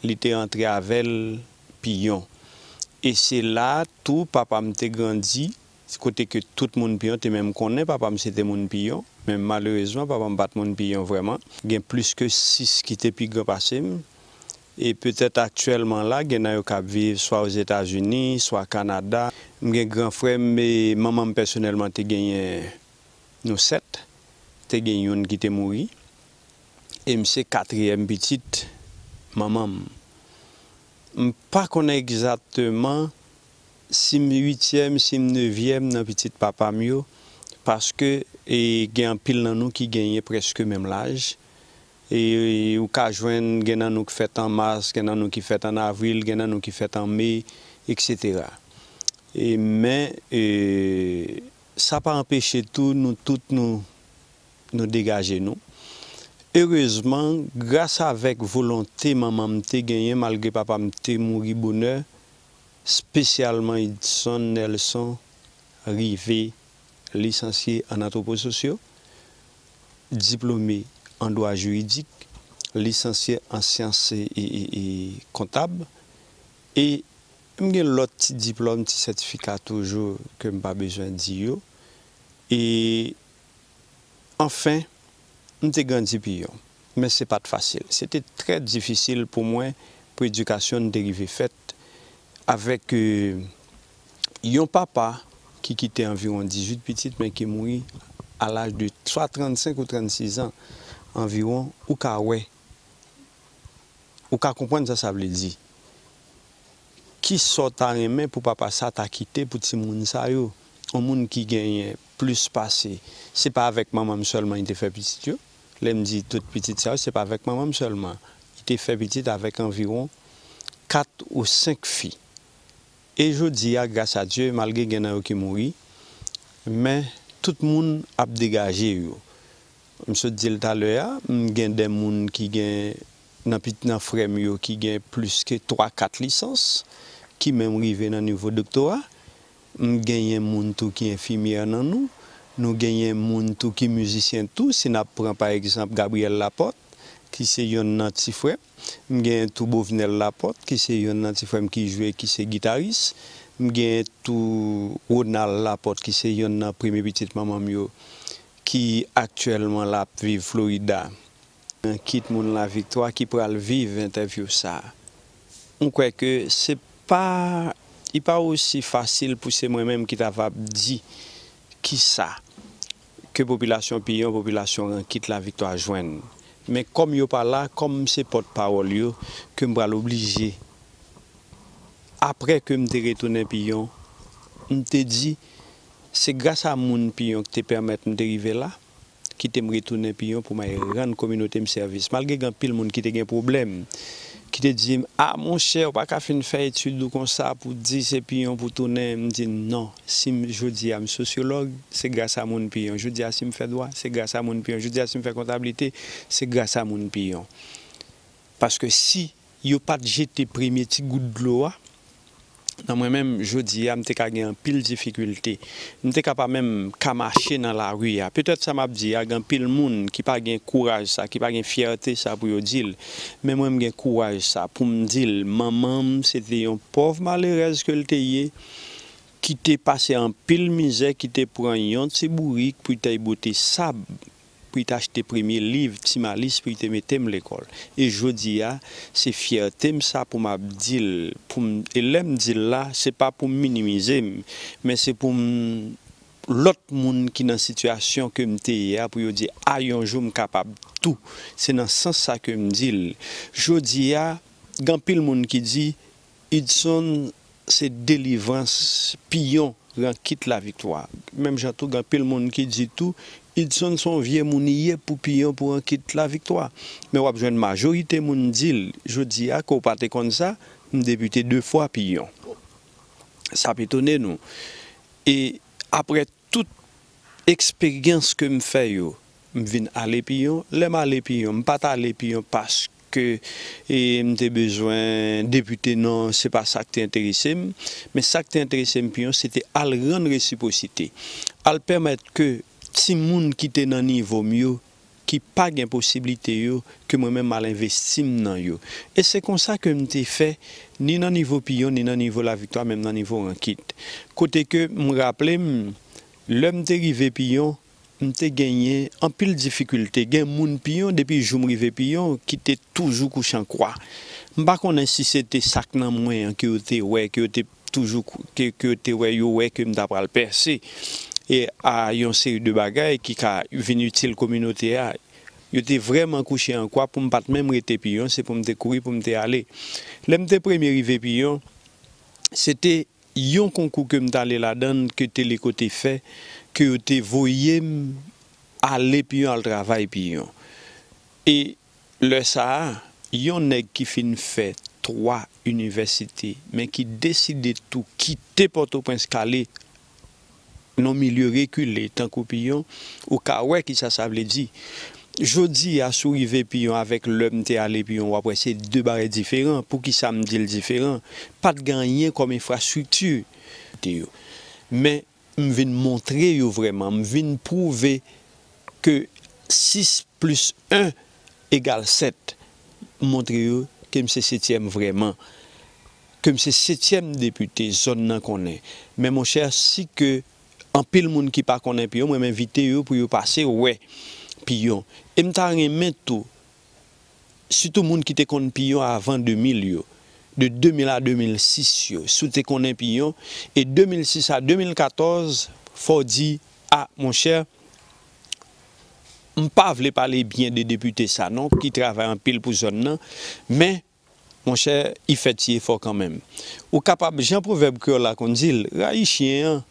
li te antre avè l Piyon. E se la tou papa m te grandi, kote ke tout moun Piyon te menm konnen papa m se te moun Piyon, men malerezman papa m pa t moun Piyon vrèman. Gen plis ke sis ki te pi gran pase m. E petèt aktyèlman la, gen nan yo k ap viv swa Ozetazini, swa Kanada. M gen gran frè m, e manman m pèsonèlman te genyen, nou sèt, te gen youn ki te mouri. E m se katriyèm pitit manman m. M pa konnen egzakteman si m uityèm, si m nevyèm nan pitit papa m yo, paske, e, gen anpil nan nou ki genyen prèske menm laj. E, ou ka jwenn, gen nan nou ki fèt an mas, gen nan nou ki fèt an avril, gen nan nou ki fèt an me, etsetera. E, men, e, sa pa anpeche tou nou tout nou, nou degaje nou. Erezman, gras avèk volonte manman m te genyen, malgre papa m te mouri bonè, espesyalman Idson Nelson rive lisansye an antwopo sosyo, diplome an dwa jiridik, lisansye an syans e, e, e, e kontab, e m gen lòt ti diplòm, ti sètifika toujou ke m pa bezwen di yo. E anfen, m te grandi Piyon, men se pa t fasil. Se te trè difisil pou mwen, pou edikasyon n te rive fèt avèk, e, yon papa ki kite anviwon dizuit pitit, men ki mouri a laj de swa trannsenk ou trannsis an anviwon, ou ka wè, ou ka konprann sa sa vle di. Ki sa w ta renmen pou papa sa ta kite pou timoun sa yo? Yon moun ki genyen plis pase, se pa avèk manman m sèlman li te fè pitit yo. Lè m di tout pitit sa yo, se pa avèk manman m sèlman. Li te fè pitit avèk anviwon kat ou senk fi. E jodi a, gras a Dye, malgre gen nan yo ki mouri, men tout moun ap degaje yo. M sot di l talè a, m gen de moun ki gen nan pit-, nan frè m yo ki gen plis ke twa, kat lisans, ki menm rive nan nivo doktora. M genyen moun tou ki enfimyè nan nou. Nou genyen moun tou ki mizisyen tou. Si n ap pran pa egzanp Gabriel Laporte, ki se yonn nan ti frè m. M genyen tou Bovenel Laporte, ki se yonn nan ti frè m ki jwe, ki se gitaris. M genyen tou Ronald Laporte, ki se yonn nan premye pitit manman m yo, ki aktyèlman l ap viv Florida. Kit moun Laviktwa ki pral viv entèvyou sa a. M kwè ke se pa, li pa osi fasil pou se mwen menm ki ta va di kisa ke popilasyon Piyon, popilasyon Rankit Laviktwa jwenn. Men kòm yo pa la, kòm m se pòtpawòl yo, ke m pral oblije apre ke m te retounen Piyon, m te di, se gras a moun Piyon ki te pèmèt m te rive la, ki te m retounen Piyon pou m al rann kominote m sèvis. Malgre gen anpil moun ki te gen pwoblèm, ki te di m, "A, monchè, ou pa ka fin fè etid ou konsa pou di se Piyon pou tounen." M di, "Non, si m, jodi a, m sosyològ, se gras a moun Piyon. Jodi a, si m fè dwa, se gras a moun Piyon. Jodi a, si m fè kontablite, se gras a moun Piyon." Paske si yo pa t jete premye ti gout dlo a, nan mwen menm, jodi a, m te ka gen anpil difikilte. M te ka pa menm ka mache nan lari a. Petèt sa m ap di a, gen anpil moun ki pa gen kouraj sa, ki pa gen fyète sa pou yo di l. Men mwen, m gen kouraj sa pou m di l. Manman m, se te yon pòv malerèz ke l te ye, ki te pase anpil mizè, ki te pran yon ti bourik pou l t al bote sab, pou l t achte premye liv Ti Malis pou l te mete m lekòl. E jodi a, se fyète m sa pou m ap di l, pou m, e lè m di l la, se pa pou m minimize m, men se pou m, lòt moun ki nan sitiyasyon ke m te ye a, pou yo di, "A, yon jou m kapab tou." Se nan sans sa ke m di l. Jodi a, gen anpil moun ki di, Hudson, se delivrans Piyon, rankit laviktwa. Menm jan tou, gen anpil moun ki di tou, Hudson se yon vye moun li ye pou Piyon, pou rankit laviktwa. Men w ap jwenn majorite moun di l, jodi a, ke w pa te konn sa, m depite de fwa Piyon. Sa p etone nou. E apre tout eksperyans ke m fè yo, m vin ale Piyon. Lè m ale Piyon, m pa t ale Piyon paske, e, m te bezwen depite, non, se pa sa k te enterese m. Men sa k te enterese m Piyon, se te al rann resipwosite, al pèmèt ke timoun ki te nan nivo m yo, ki pa gen posiblite yo, ke mwen menm m al envesti m nan yo. E se konsa ke m te fè, ni nan nivo Piyon, ni nan nivo Laviktwa, menm nan nivo Rankit. Kote ke m raple m, lè m te rive Piyon, m te genyen anpil difikilte. Gen moun Piyon, depi jou m rive Piyon, ki te toujou kouche an kwa. M pa konnen si se te sa k nan mwen an ke yo te wè, ke yo te toujou kou-, ke, ke yo te wè, yo wè ke m ta pral pèse. E a yon seri de bagay ki ka vin itil kominote a. Yo te vrèman kouche an kwa pou m pa t menm rete Piyon, se pou m te kouri, pou m te ale. Lè m te premye rive Piyon, se te yon konkou ke m t ale ladan l, ke Teleco te fè, ke yo te voye m ale Piyon, al travay Piyon. E lè sa a, yon nèg ki fin fè twa inivèsite, men ki deside tou kite Pòtoprens, k ale nan yon milye rekile tankou Piyon, ou ka wè kisa sa vle di. Jodi a, si w rive Piyon avèk lè m te ale Piyon, w ap wè se de bagay diferan. Poukisa m di l diferan? Pa t gen anyen kòm enfrastrikti te yo. Men, m vin montre yo vrèman, m vin pwouve ke sis plis en egal sèt. M montre yo ke m se setyèm vrèman, ke m se setyèm depite zòn nan konnen. Men monchè, si ke anpil moun ki pa konnen Piyon, mwen m envite yo pou yo pase wè Piyon. E m ta renmen tou, sitou moun ki te konn Piyon avan de mil yo, de de mil a de mil sis yo, si w te konnen Piyon, e de mil sis a de mil katòz, fò w di, a, monchè, m pa vle pale byen de depite sa non, ki travay anpil pou zòn nan, men, monchè, li fè ti efò kanmenm. Ou kapab, jan pwovèb kreyòl la konn di l, rayi chyen an,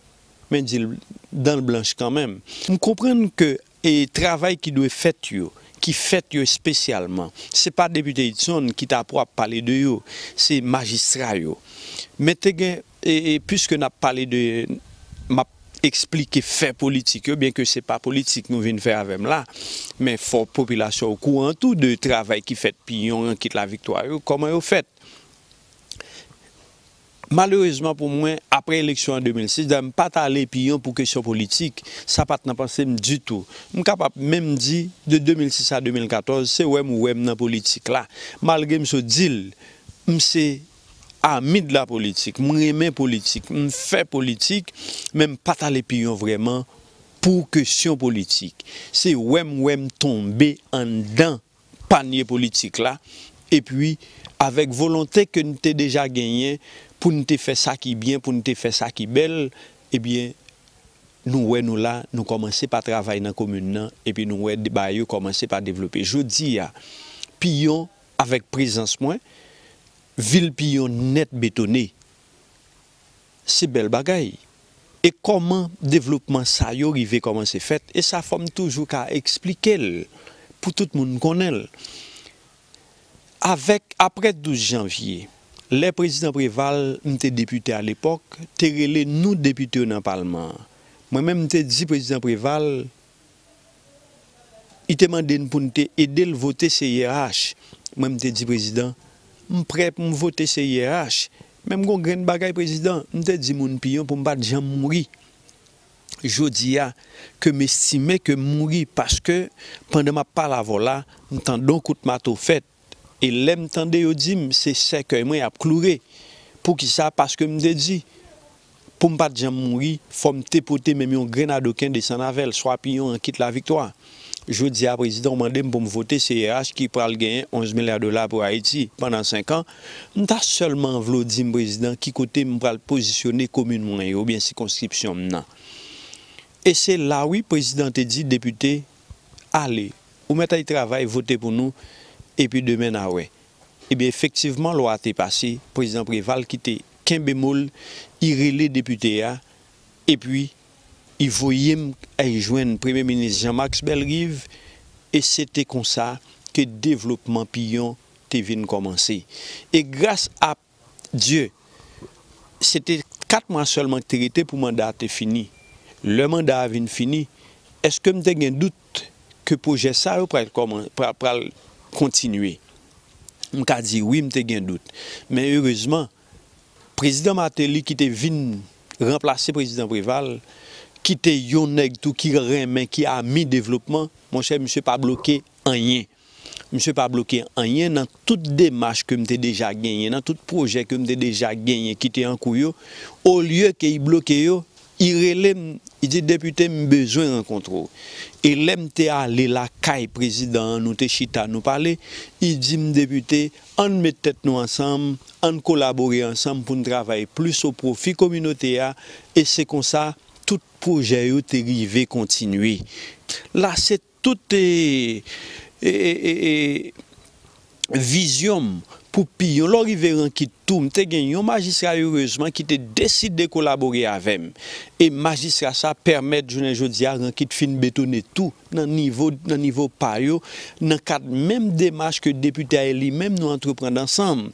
men di l dan l blanch kanmenm. M konprann ke e travay ki dwe fèt yo, ki fèt yo espesyalman, se pa depite Hudson ki ta pou ap pale de yo, se majistra yo. Men te gen, e, e, piske n ap pale de, m ap eksplike fè politik yo, byenke se pa politik nou vin fè avè m la, men fò popilasyon okouran tou de travay ki fèt Piyon, Rankit, Laviktwa yo, kòman yo fèt. Malerezman pou mwen, apre eleksyon an de mil sis, dayè m pa t ale Piyon pou kesyon politik, sa pa t nan panse m ditou. M kapab menm di, de de mil sis a de mil katòz, se wè m ou wè m nan politik la. Malgre m sot di l, m se ami de la politik, m renmen politik, m fè politik, men m pa t ale Piyon vrèman pou kesyon politik. Se wè m wè m tonbe anndan panye politik la, epi avèk volonte ke n te deja genyen pou n te fè sa ki byen, pou n te fè sa ki bèl, ebyen, nou wè nou la, nou kòmanse pa travay nan komin nan, epi nou wè de-, bagay yo kòmanse pa devlope. Jodi a, Piyon, avèk prezans mwen, vil Piyon nèt betone. Se bèl bagay. E kòman devlopman sa yo rive kòmanse fèt? E sa fò m toujou ka eksplike l pou tout moun konnen l. Avèk, apre douz janvye, lè prezidan Preval, m te depite alepòk, te rele nou depite yo nan palman an. Mwen menm, m te di prezidan Preval, li te mande n pou n te ede l vote C I R H. Mwen, m te di prezidan, m prè pou m vote C I R H. Men m gon grenn bagay, prezidan, m te di moun Piyon pou m pa t janm mouri. Jodi a, ke m estime ke m mouri, paske pandan m ap pale avè w la, m tande yon kout mato fèt. E lè m tande yo di m, se sèkèy mwen y ap kloure. Poukisa? Paske m te di, pou m pa t janm mouri, fò m te pote menm yon grenn adoken desann avè l, swa Piyon an kit Laviktwa. Jodi a, prezidan, w mande m pou m vote C I R H ki pral genyen onz milya dola pou Ayiti pandan senk an. M ta sèlman vle w di m, prezidan, ki kote m pral pozisyone komin mwen yo oubyen sikonskripsyon m nan. E se la, wi, prezidan te di depite, ale, ou mèt al travay, vote pou nou, epi demen n a wè. Ebyen, efektivman, lwa a te pase, prezidan Preval ki te kenbe mo l, li rele depite a, epi li voye m al jwenn Premye Minis Jean Max Bellerive, e se te konsa ke devlopman Piyon te vin kòmanse. E gras a Dye, se te kat mwa sèlman ki te rete pou manda a te fini. Lè manda a vin fini, èske m te gen dout ke pwojè sa yo pral kòman-, pra-, pral kontinye? M ka di wi, m te gen dout. Men erezman, prezidan Martelly ki te vin ranplase prezidan Preval, ki te yon nèg tou ki renmen, ki ami devlopman, monchè, misye pa bloke anyen. Misye pa bloke anyen nan tout demach ke m te deja genyen, nan tout pwojè ke m te deja genyen ki te an kou yo. Olye ke li bloke yo, li rele m, li di, depite, m bezwen rankontre w. E lè m te ale lakay prezidan an, nou te chita, nou pale, li di m, depite, ann met tèt nou ansanm, ann kolabore ansanm pou n travay plis o pwofi kominote a, e se konsa tout pwojè yo te rive kontinye. La, se tout, e, e, e, e, e, vizyon m pou Piyon. Lè w rive Rankit tou, m te gen yon majistra, erezman, ki te deside kolabore avè m. E majistra sa pèmèt, jounen jodi a, Rankit fin betone tou nan nivo, nan nivo pa yo, nan kad menm demach ke depite a e li menm nou antreprann ansanm.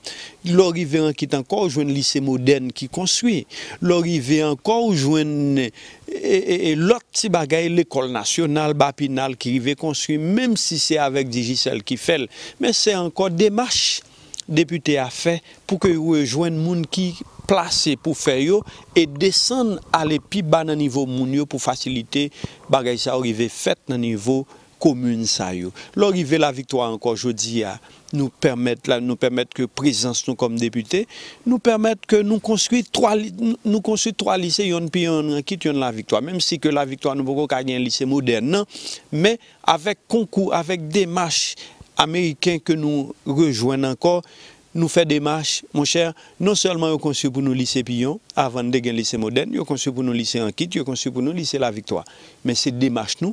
Lè w rive Rankit ankò, w jwenn lise modèn ki konstwi. Lè w rive ankò, w jwenn e, e, e, lòt ti bagay, lekòl nasyonal, Bapinal ki rive konstwi, menm si se avèk Digicel ki fè l, men se ankò demach depite a fè pou ke yo rejwenn moun ki plase pou fè yo e desann ale pi ba nan nivo moun yo pou fasilite bagay sa yo rive fèt nan nivo komin sa yo. Lè w rive Laviktwa ankò jodi a, nou pèmèt la, nou pèmèt ke prezans nou kòm depite, nou pèmèt ke nou konstwi twa li-, nou konstwi twa lise, yonn Piyon, yonn Rankit, yonn Laviktwa. Menm si ke Laviktwa nou poko ka gen lise modèn nan, men avèk konkou, avèk demach ameriken ke nou rejwenn ankò, nou fè demach, monchè, non sèlman yo konstwi pou nou lise Piyon, avan n te gen lise modèn, yo konstwi pou nou lise Rankit, yo konstwi pou nou lise Laviktwa. Men se demach nou,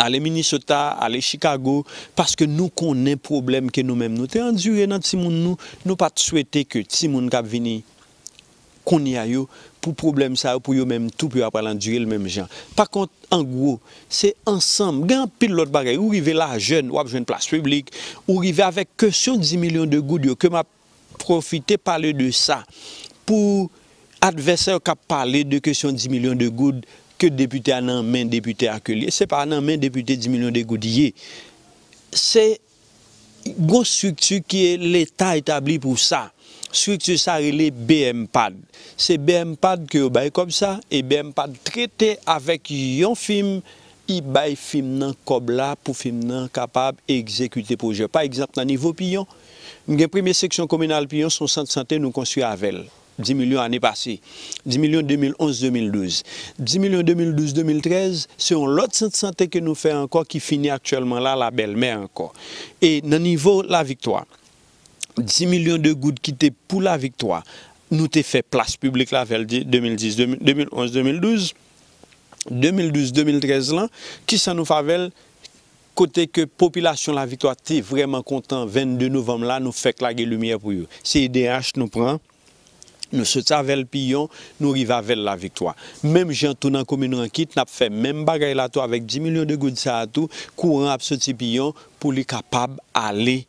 ale Minnesota, ale Chicago, paske nou konnen pwoblèm ke nou menm nou te andire nan timoun nou, nou pa t swete ke timoun k ap vini kounye a yo, pou pwoblèm sa yo, pou yo menm tou, pou yo apral andire l menm jan. Pa kont, an gwo, se ansanm. Gen anpil lòt bagay. Ou rive Lajèn, w ap jwenn plas piblik. Ou rive avèk kesyon dis milyon de goud yo, ke m ap pwofite pale de sa pou advèsè yo k ap pale de kesyon dis milyon de goud ke depite a nan men depite a ke l ye. Se pa nan men depite dis milyon de goud ye. Se gon estrikti ke Leta etabli pou sa. Estrikti sa rele B M pad. Se B M pad ke yo bay kòb sa, e B M pad trete avèk yon fim, li bay fim nan kòb la pou fim nan kapab egzekite pwojè. Pa egzanp, nan nivo Piyon, m gen premye seksyon kominal Piyon, se yon sant sante nou konstwi avè l. Dis milyon ane pase. Dis milyon de mil onz de mil douz. Dis milyon de mil douz de mil trèz, se yon lòt sant sante ke nou fè ankò ki fini aktyèlman la, Labèlmè ankò. E nan nivo Laviktwa, dis milyon de goud ki te pou Laviktwa, nou te fè plas piblik la avè l de mil dis, de mil onz, de mil douz, de mil douz, de mil trèz lan, kisa nou fè avè l? Kote ke popilasyon Laviktwa te vrèman kontan, vennde novanm la, nou fèk lage limyè pou yo. Se E D H nou pran, Nou soti avè l Piyon, nou rive avè l Laviktwa. Menm jan tou nan komin Rankit, n ap fè menm bagay la tou avèk dis milyon de goud sa a tou, kouran ap soti Piyon pou li kapab ale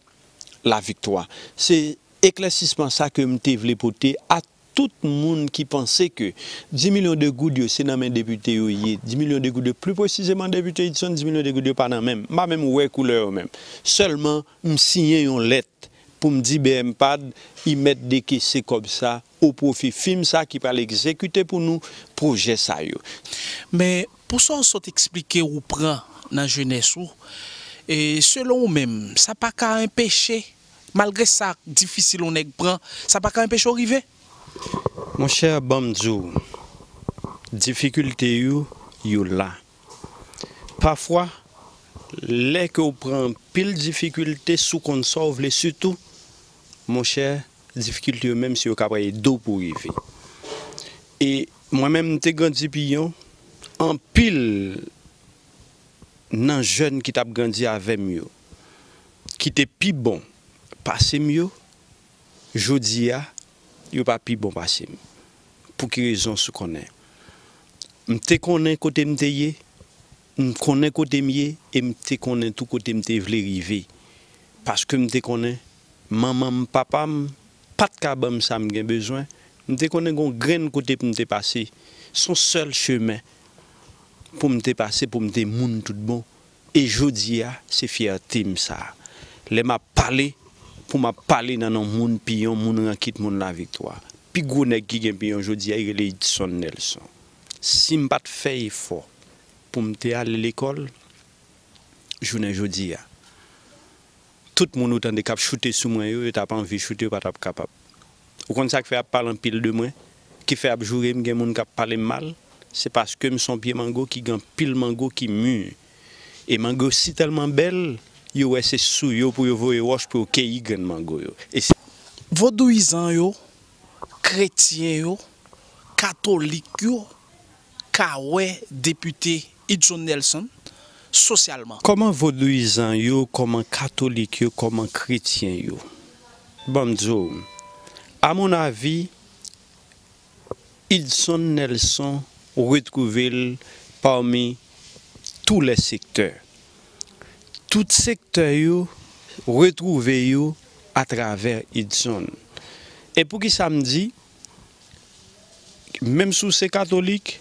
Laviktwa. Se eklèsisman sa ke m te vle pote a tout moun ki panse ke dis milyon de goud yo se nan men depite yo ye, dis milyon de goud yo, pli presizeman depite Hudson, dis milyon de goud yo pa nan men m. M pa menm wè koulè yo menm. Sèlman, m siyen yon lèt pou m di B M pad, i mèt dekese kòb sa o pwofi fim sa ki pral egzekite pou nou pwojè sa yo. Men, pou sa w sot eksplike ou pran nan jenès ou, e selon ou menm, sa pa ka anpeche, malgre sa difisil yon nèg pran, sa pa ka anpeche w rive? Monchè, ban m di w, difikilte yo, yo la. Pafwa, lè ke w pran anpil difikilte sou konn sa w vle, sitou, monchè, difikilte yo menm se yo k ap ede w pou w rive. E mwen menm, m te grandi Piyon, anpil nan jèn ki t ap grandi avè m yo, ki te pi bon pase m yo, jodi a, yo pa pi bon pase m. Pou ki rezon, si w konnen? M te konnen kote m te ye, m konnen kote m ye, e m te konnen tou kote m te vle rive. Paske m te konnen manman m, papa m pa t ka ban m sa m gen bezwen. M te konnen gen yon grenn kote pou m te pase. Se yon sèl chemen pou m te pase, pou m te moun tout bon. E jodi a, se fyète m sa. Lè m ap pale, pou m ap pale nan non moun Piyon, moun Rankit, moun Laviktwa. Pi gwo nèg ki gen Piyon jodi a, li rele Hudson Nelson. Si m pa t fè efò pou m te ale lekòl, jounen jodi a, tout moun ou tande k ap choute sou mwen yo, yo t ap anvi choute, yo pa t ap kapab. Ou konn sa k fè y ap pale anpil de mwen, ki fè y ap joure m, gen moun k ap pale m mal? Se paske m se yon pye mango ki gen anpil mango ki mi. E mango si tèlman bèl, yo wè se sou yo pou yo voye wòch pou yo keyi grenn mango yo. E se Vodouyizan yo, kretyen yo, katolik yo ka wè depite Hudson Nelson sosyalman? Kòman vodouyizan yo, kòman katolik yo, kòman kretyen yo? Ban m di w, amonnavi, Hudson Nelson retwouve l pami tou lè sektè. Tout sektè yo retwouve yo atravè Hudson. E poukisa m di, menm si w se katolik,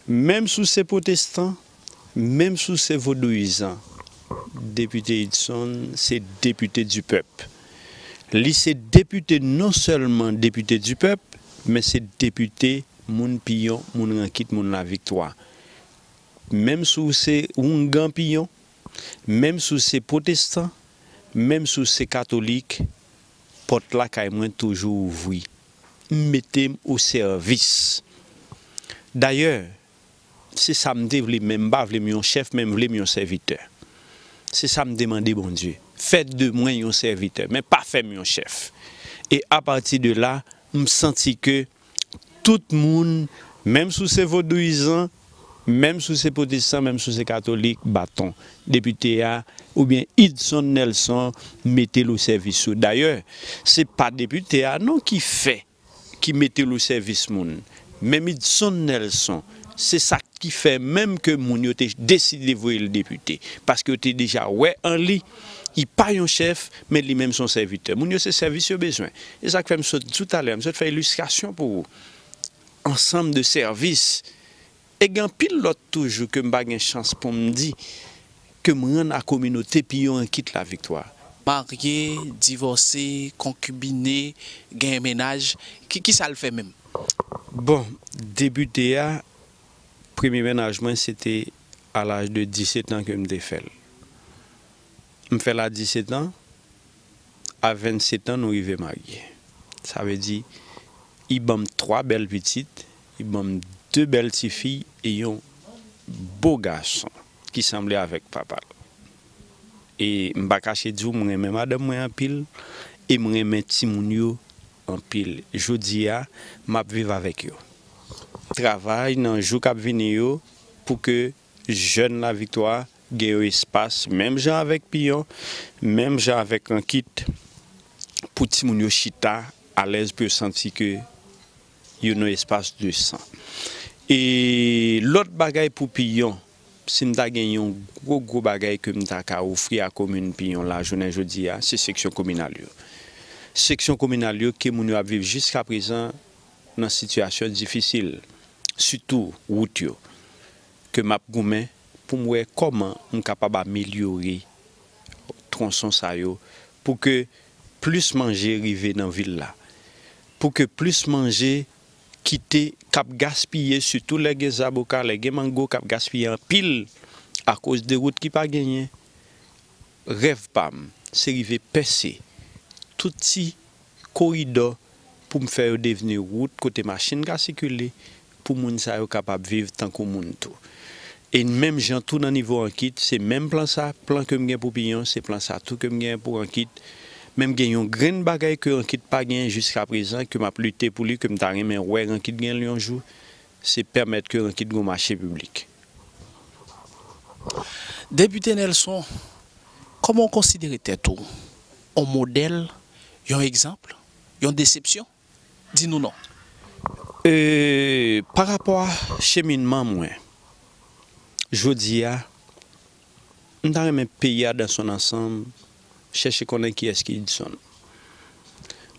menm si w se pwotestan, menm si w se vodouyizan, depite Hudson se depite di pèp. Li se depite, non sèlman depite di pèp, men se depite moun Piyon, moun Rankit, moun Laviktwa. Menm si w se oungan Piyon, menm si w se pwotestan, menm si w se katolik, pòt lakay mwen toujou ouvri. M mete m o sèvis. Dayè, se sa m te vle, men m pa vle m yon chèf, men m vle m yon sèvitè. Se sa m te mande Bondye. Fè de mwen yon sèvitè, men pa fè m yon chèf. E apati de la, m santi ke tout moun, menm si w se vodouyizan, menm si w se pwotestan, menm si w se katolik, baton depite a, oubyen Hudson Nelson mete l o sèvis ou. Dayè, se pa depite a non ki fè, ki mete l o sèvis moun. Menm Hudson Nelson, se sa ki fè menm ke moun yo te deside voye l depite. Paske yo te deja wè an li, li pa yon chèf, men li menm se yon sèvitè. Moun yo se sèvis yo bezwen. E sa k fè m sot di w talè, m sot fè ilistrasyon pou ou. Ansanm de sèvis. E gen anpil lòt toujou ke m pa gen chans pou m di, ke m rann a kominote Piyon Rankit Laviktwa. Marye, divòse, konkibine, gen mennaj, ki, ki sa l fè menm? Bon, depite a, premye mennaj mwen, se te a laj de disèt an ke m te fè l. M fè l a disèt an, a vennsetan, nou rive marye. Sa vle di, li ban m twa bèl pitit, li ban m de bèl tifi e yon bo gason ki sanble avèk papa l. E m pa kache di w, m renmen madanm mwen anpil e m renmen timoun yo anpil. Jodi a, m ap viv avèk yo. Travay nan jou k ap vini yo pou ke jèn Laviktwa gen yon espas, menm jan avèk Piyon, menm jan avèk Rankit, pou timoun yo chita alèz, pou yo santi ke Yo nan espas de san. E lòt bagay pou Piyon, si m ta gen yon gwo, gwo bagay ke m ta ka ofri a komin Piyon la, jounen jodi a, se seksyon kominal yo. Seksyon kominal yo ke moun yo ap viv jiska prezan nan sitiyasyon difisil, sitou wout yo, ke m ap goumen pou m wè kòman m kapab amelyore twonson sa yo, pou ke plis manje rive nan vil la, pou ke plis manje kite, k ap gaspiye, sitou lè gen zaboka, lè gen mango, k ap gaspiye anpil akoz de wout ki pa genyen. Rèv pa m, se rive pèse tout ti koridò pou m fè yo devni wout kote machin ka sikile, pou moun sa yo kapab viv tankou moun tou. E menm jan tou nan nivo Ankit, se menm plan sa, plan ke m gen pou Piyon, se plan sa tou ke m gen pou Ankit. Men m gen yon grenn bagay ke Ankit pa genyen jiska prezan, ke m ap lite pou li, ke m ta renmen wè Ankit gen l yon jou, se pèmèt ke Ankit gen yon mache piblik. Depite Nelson, kòman w konsidere tèt ou? On modèl, yon egzanp, yon desepsyon? Di nou non. E, pa rapò a cheminman mwen, jodi a, m ta renmen peyi a dans son ansanm chèche konnen kiyès ki Idson.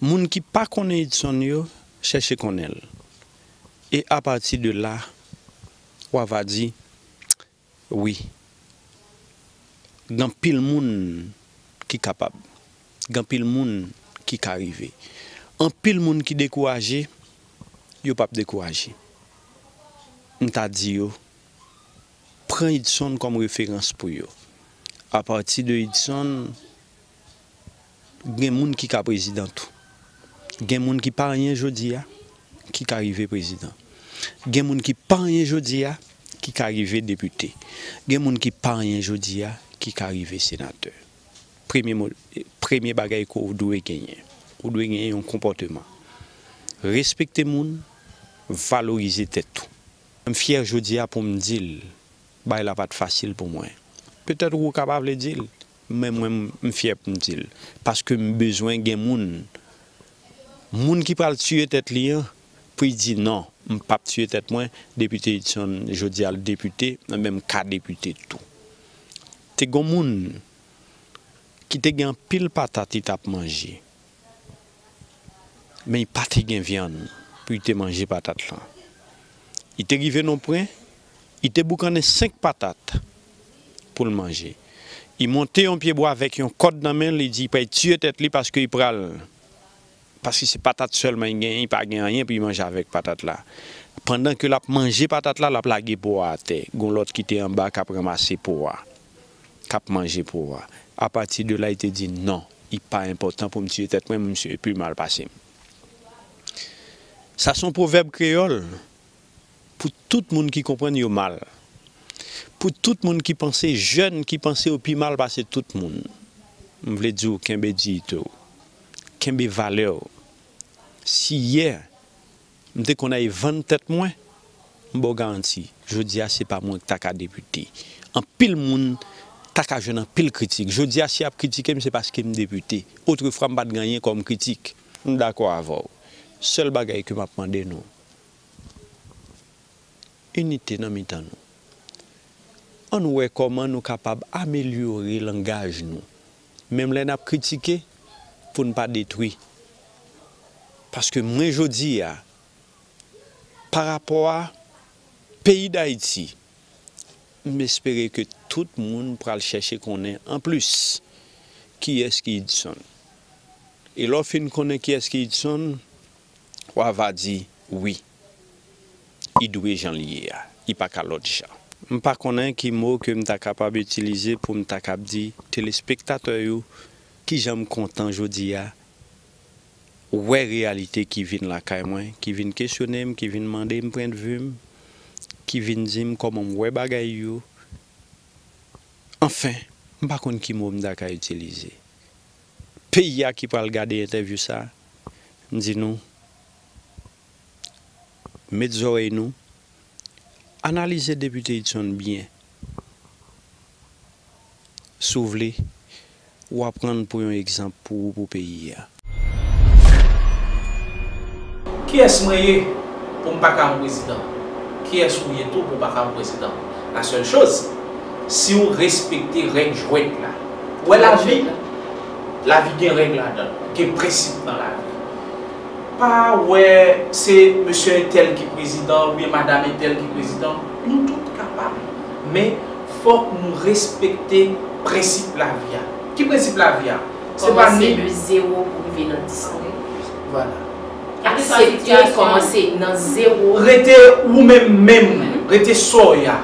Moun ki pa konnen Idson yo, chèche konnen l. E apati de la, w a va di, wi, gen anpil moun ki kapab, gen anpil moun ki ka rive. Anpil moun ki dekouraje, yo p ap dekouraje. M ta di yo, pran Idson kòm referans pou yo. Apati de Idson, gen moun ki ka prezidan tou. Gen moun ki pa anyen jodi a, ki ka rive prezidan. Gen moun ki pa anyen jodi a, ki ka rive depite. Gen moun ki pa anyen jodi a, ki ka rive senatè. Premye, mo- premye bagay ke w dwe genyen, ou dwe genyen yon konpòteman. Respekte moun, valorize tèt ou. M fyè jodi a pou m di l, bagay la pa t fasil pou mwen. Petèt ou ka pa vle di l, men mwen m fyè pou m di l. Paske m bezwen gen moun, moun ki pral tiye tèt li an, pou l di non, m p ap tiye tèt mwen, depite Idson, jodi a l depite, men m ka depite tou. Te gen yon moun ki te gen anpil patat li t ap manje. Men li pa te gen vyann pou li te manje patat lan. Li te rive nan pwen, li te boukannen senk patat pou l manje. Li monte yon pye bwa avèk yon kòd nan men l, li di li pral tiye tèt li paske li pral, paske se patat sèlman li genyen, li pa gen anyen pou li manje avèk patat la. Pandan ke l ap manje patat la, l ap lage po a atè. Gen yon lòt ki te anba k ap ranmase po a, k ap manje po a. Apati de la, li te di non, li pa enpòtan pou m tiye tèt mwen, misye pi mal pase m. Sa se yon pwovèb kreyòl pou tout moun ki konprann yo mal. Pou tout moun ki panse, jèn ki panse yo pi mal pase tout moun. M vle di w kenbe diyite w. Kenbe valè w. Si yè m te konn al vann tèt mwen, m ba w garanti, jodi a se pa mwen ki ta ka depite. Anpil moun ta ka jwenn anpil kritik. Jodi a si y ap kritike m, se paske m depite. Otrefwa m pa t gen anyen kòm kritik. M dakò avè w. Sèl bagay ke m ap mande nou, inite nan mitan nou. Ann wè kòman nou kapab amelyore langaj nou. Menm lè n ap kritike, pou n pa detwi. Paske mwen jodi a, pa rapò a peyi Dayiti, m espere ke tout moun pral chèche konnen anplis kiyès ki Idson. E lè w fin konnen kiyès ki Idson, w a va di wi. Li dwe jan l ye a. Li pa ka lòt jan. M pa konnen ki mo ke m ta kapab itilize pou m ta kab di telespektatè yo kijan m kontan jodi a wè reyalite ki vin lakay mwen, ki vin kesyone m, ki vin mande m pwennvi m, ki vin di m kòman m wè bagay yo. Anfen, m pa konn ki mo m ta ka itilize. Peyi a ki pral gade entèvyou sa, m di nou, met zòrèy nou, analize Depite Hudson byen. Si w vle, w a pran l pou yon egzanp pou ou, pou peyi a. Kiyès mwen ye? Pou m pa ka yon prezidan. Kiyès ou ye tou pou w pa ka yon prezidan? La sèl choz, si w respekte règ jwèt la. Ou wè lavi, lavi gen règ ladan l, gen prensip nan lavi. Pa wè se mesye entèl ki prezidan oubyen madanm entèl ki prezidan. Nou tout kapab. Men fòk nou respekte prensip lavi a. Ki prensip lavi a? Se pa ni de zewo pou rive nan dis. Vwala. Aksepte kòmanse nan zewo. Rete ou menm menm. Rete sa w ye a.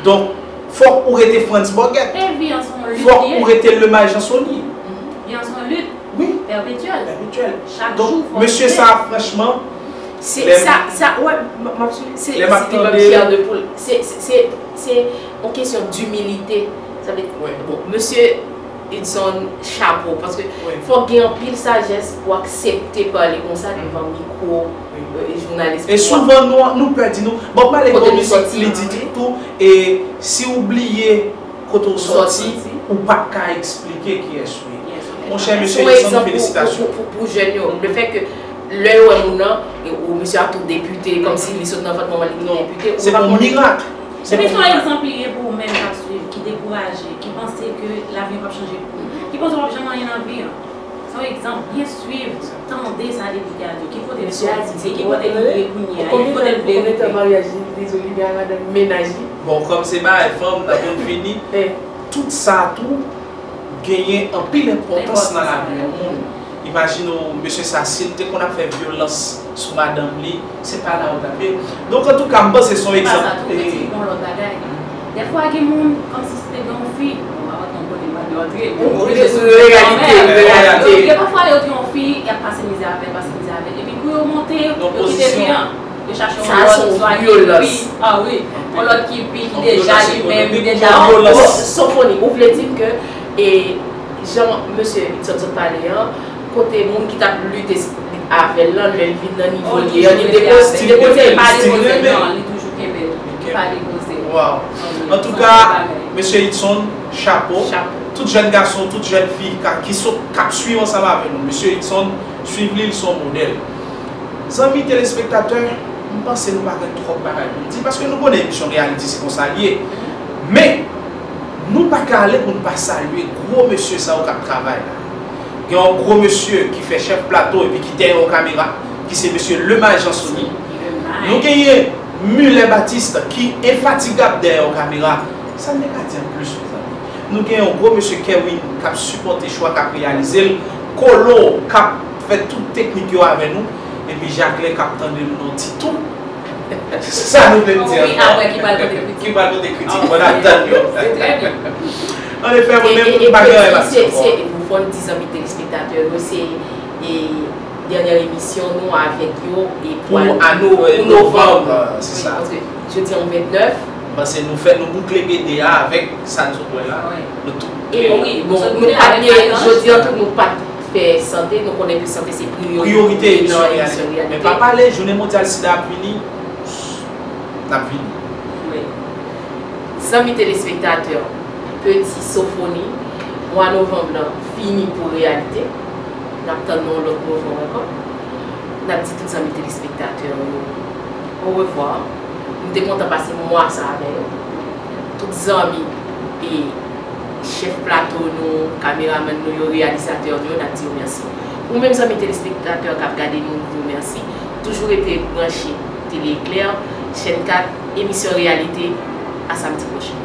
Donk, fòk ou rete Frantz Bògèt. Fòk ou rete Lemaj Jansoni. Wi. Pèpetyèl. Donk, mesye sa a, franchman, se sa, sa, wè, m ap swiv, se, lè m ap tande, se, se, se, se yon kesyon dimilite. Sa vle di, bon, mesye Hudson, chapo, paske fòk gen anpil sajès pou aksepte pale konsa devan mikwo, e, jounalis. E souvan, nou, nou pè di nou, bon, pale bon mizik, li di tou, e si w bliye kote w sòti, ou p ap ka eksplike kiyès ou ye. Monchè, mesye Hudson, felisitasyon. Pou, pou, pou jèn yo, le fè ke lè yo wè moun nan, e, ou mesye a tou depite, kòmsi li sot nan vant manman li tou depite, ou pa konnen. Se pou mirak. Epi se yon egzanp li ye pou ou menm k ap swiv, ki dekouraje, ki panse ke lavi an p ap chanje pou ou, ki panse w p ap janm anyen nan vi an. Se yon egzanp byen swiv, tande sa depite a di w, ki kote l sòti, e ki kote li ye kounye a, e ki kote l vle rive. Maryaj li, li di w li gen ak madanm, mennaj li. Bon, kòm se bagay fanm, n ap konn fini. Tout sa tou, genyen anpil enpòtans nan lavi yon moun. Imajine w, mesye sa, si l te konn ap fè vyolans sou madanm li, se pa la yo t ap ye. Donk, antouka, m panse se yon egzanp. Se pa sa tou, men ti yon lòt bagay. Dèfwa, gen moun, kòmsi si te gen yon fi, bon, m pa konn kote m pa dwe antre, men reyalite, reyalite. Gen pafwa, yo gen yon fi, y ap pase mizè avè l, pase mizè avè l. Epi, pou yo monte, yo kite fi an. Yo chache yon lòt, swa ki pi, ah wi, yon lòt ki pi, ki deja li menm, ki deja yon gwo. Sofoni, ou vle di ke, e, jan mesye Hudson sot pale an, kote moun ki t ap lite avè l lan, lè l vin nan nivo li ye an, li depoze, li depoze l. Li pa depoze l, non, li toujou kenbe l. Li pa depoze l. Antouka, mesye Hudson, chapo. Tout jèn gason, tout jèn fi ka, ki sot, k ap swiv ansanm avè nou. Mesye Hudson, swiv li, li se yon modèl. Zanmi telespektatè, m panse nou pa gen twòp bagay pou n di, paske nou konnen emisyon reyalite se konsa l ye. Men, nou pa ka ale pou n pa salye gwo mesye sa yo k ap travay la. Gen yon gwo mesye ki fè chèf plato epi ki dèyè yon kamera, ki se mesye Lemay Jansoni. Nou genyen Muller Baptiste ki enfatigab dèyè yon kamera. Sa n te ka di anplis, mezanmi? Nou gen yon gwo mesye Kerwin k ap sipòte cho a, k ap reyalize l. Kolo k ap fè tout teknik yo avè nou. Epi Jacquelin k ap tande nou nan yon ti tou. Se sa nou vle di ankò. Ki pral pote kritik. Ki pral pote kritik. Bon, n ap tann yo. Anefè, mwen menm, m pa gen anyen m ap di ankò. Fò n di zanmi telespektatè yo, se, e, dènyè emisyon nou avèk yo e pou novanm, se sa. Paske jodi a nou vennèf. M panse nou fè, nou boukle B D a avèk sa n sot wè la. Nou tou. E wi, bon, nou pa t gen, jodi a tou nou pa t fè sante, nou konnen ke sante se priyorite nan emisyon reyalite. Men pa pale, jounen mondyal sida ap vini, n ap vini. Zanmi telespektatè, Peti Sofoni, mwa novanm lan fini pou reyalite. N ap tann nou yon lòt novanm ankò. N ap di tout zanmi telespektatè yo orevwa. Nou te kontan pase mwa sa avè yo. Tout zanmi e chèf plato nou, kameramann nou yo, reyalizatè nou yo, n ap di yo mèsi. Ou menm zanmi telespektatè k ap gade nou, nou di w mèsi. Toujou rete branche Tele Eklè, chèn kat, emisyon reyalite. A samdi pwochen.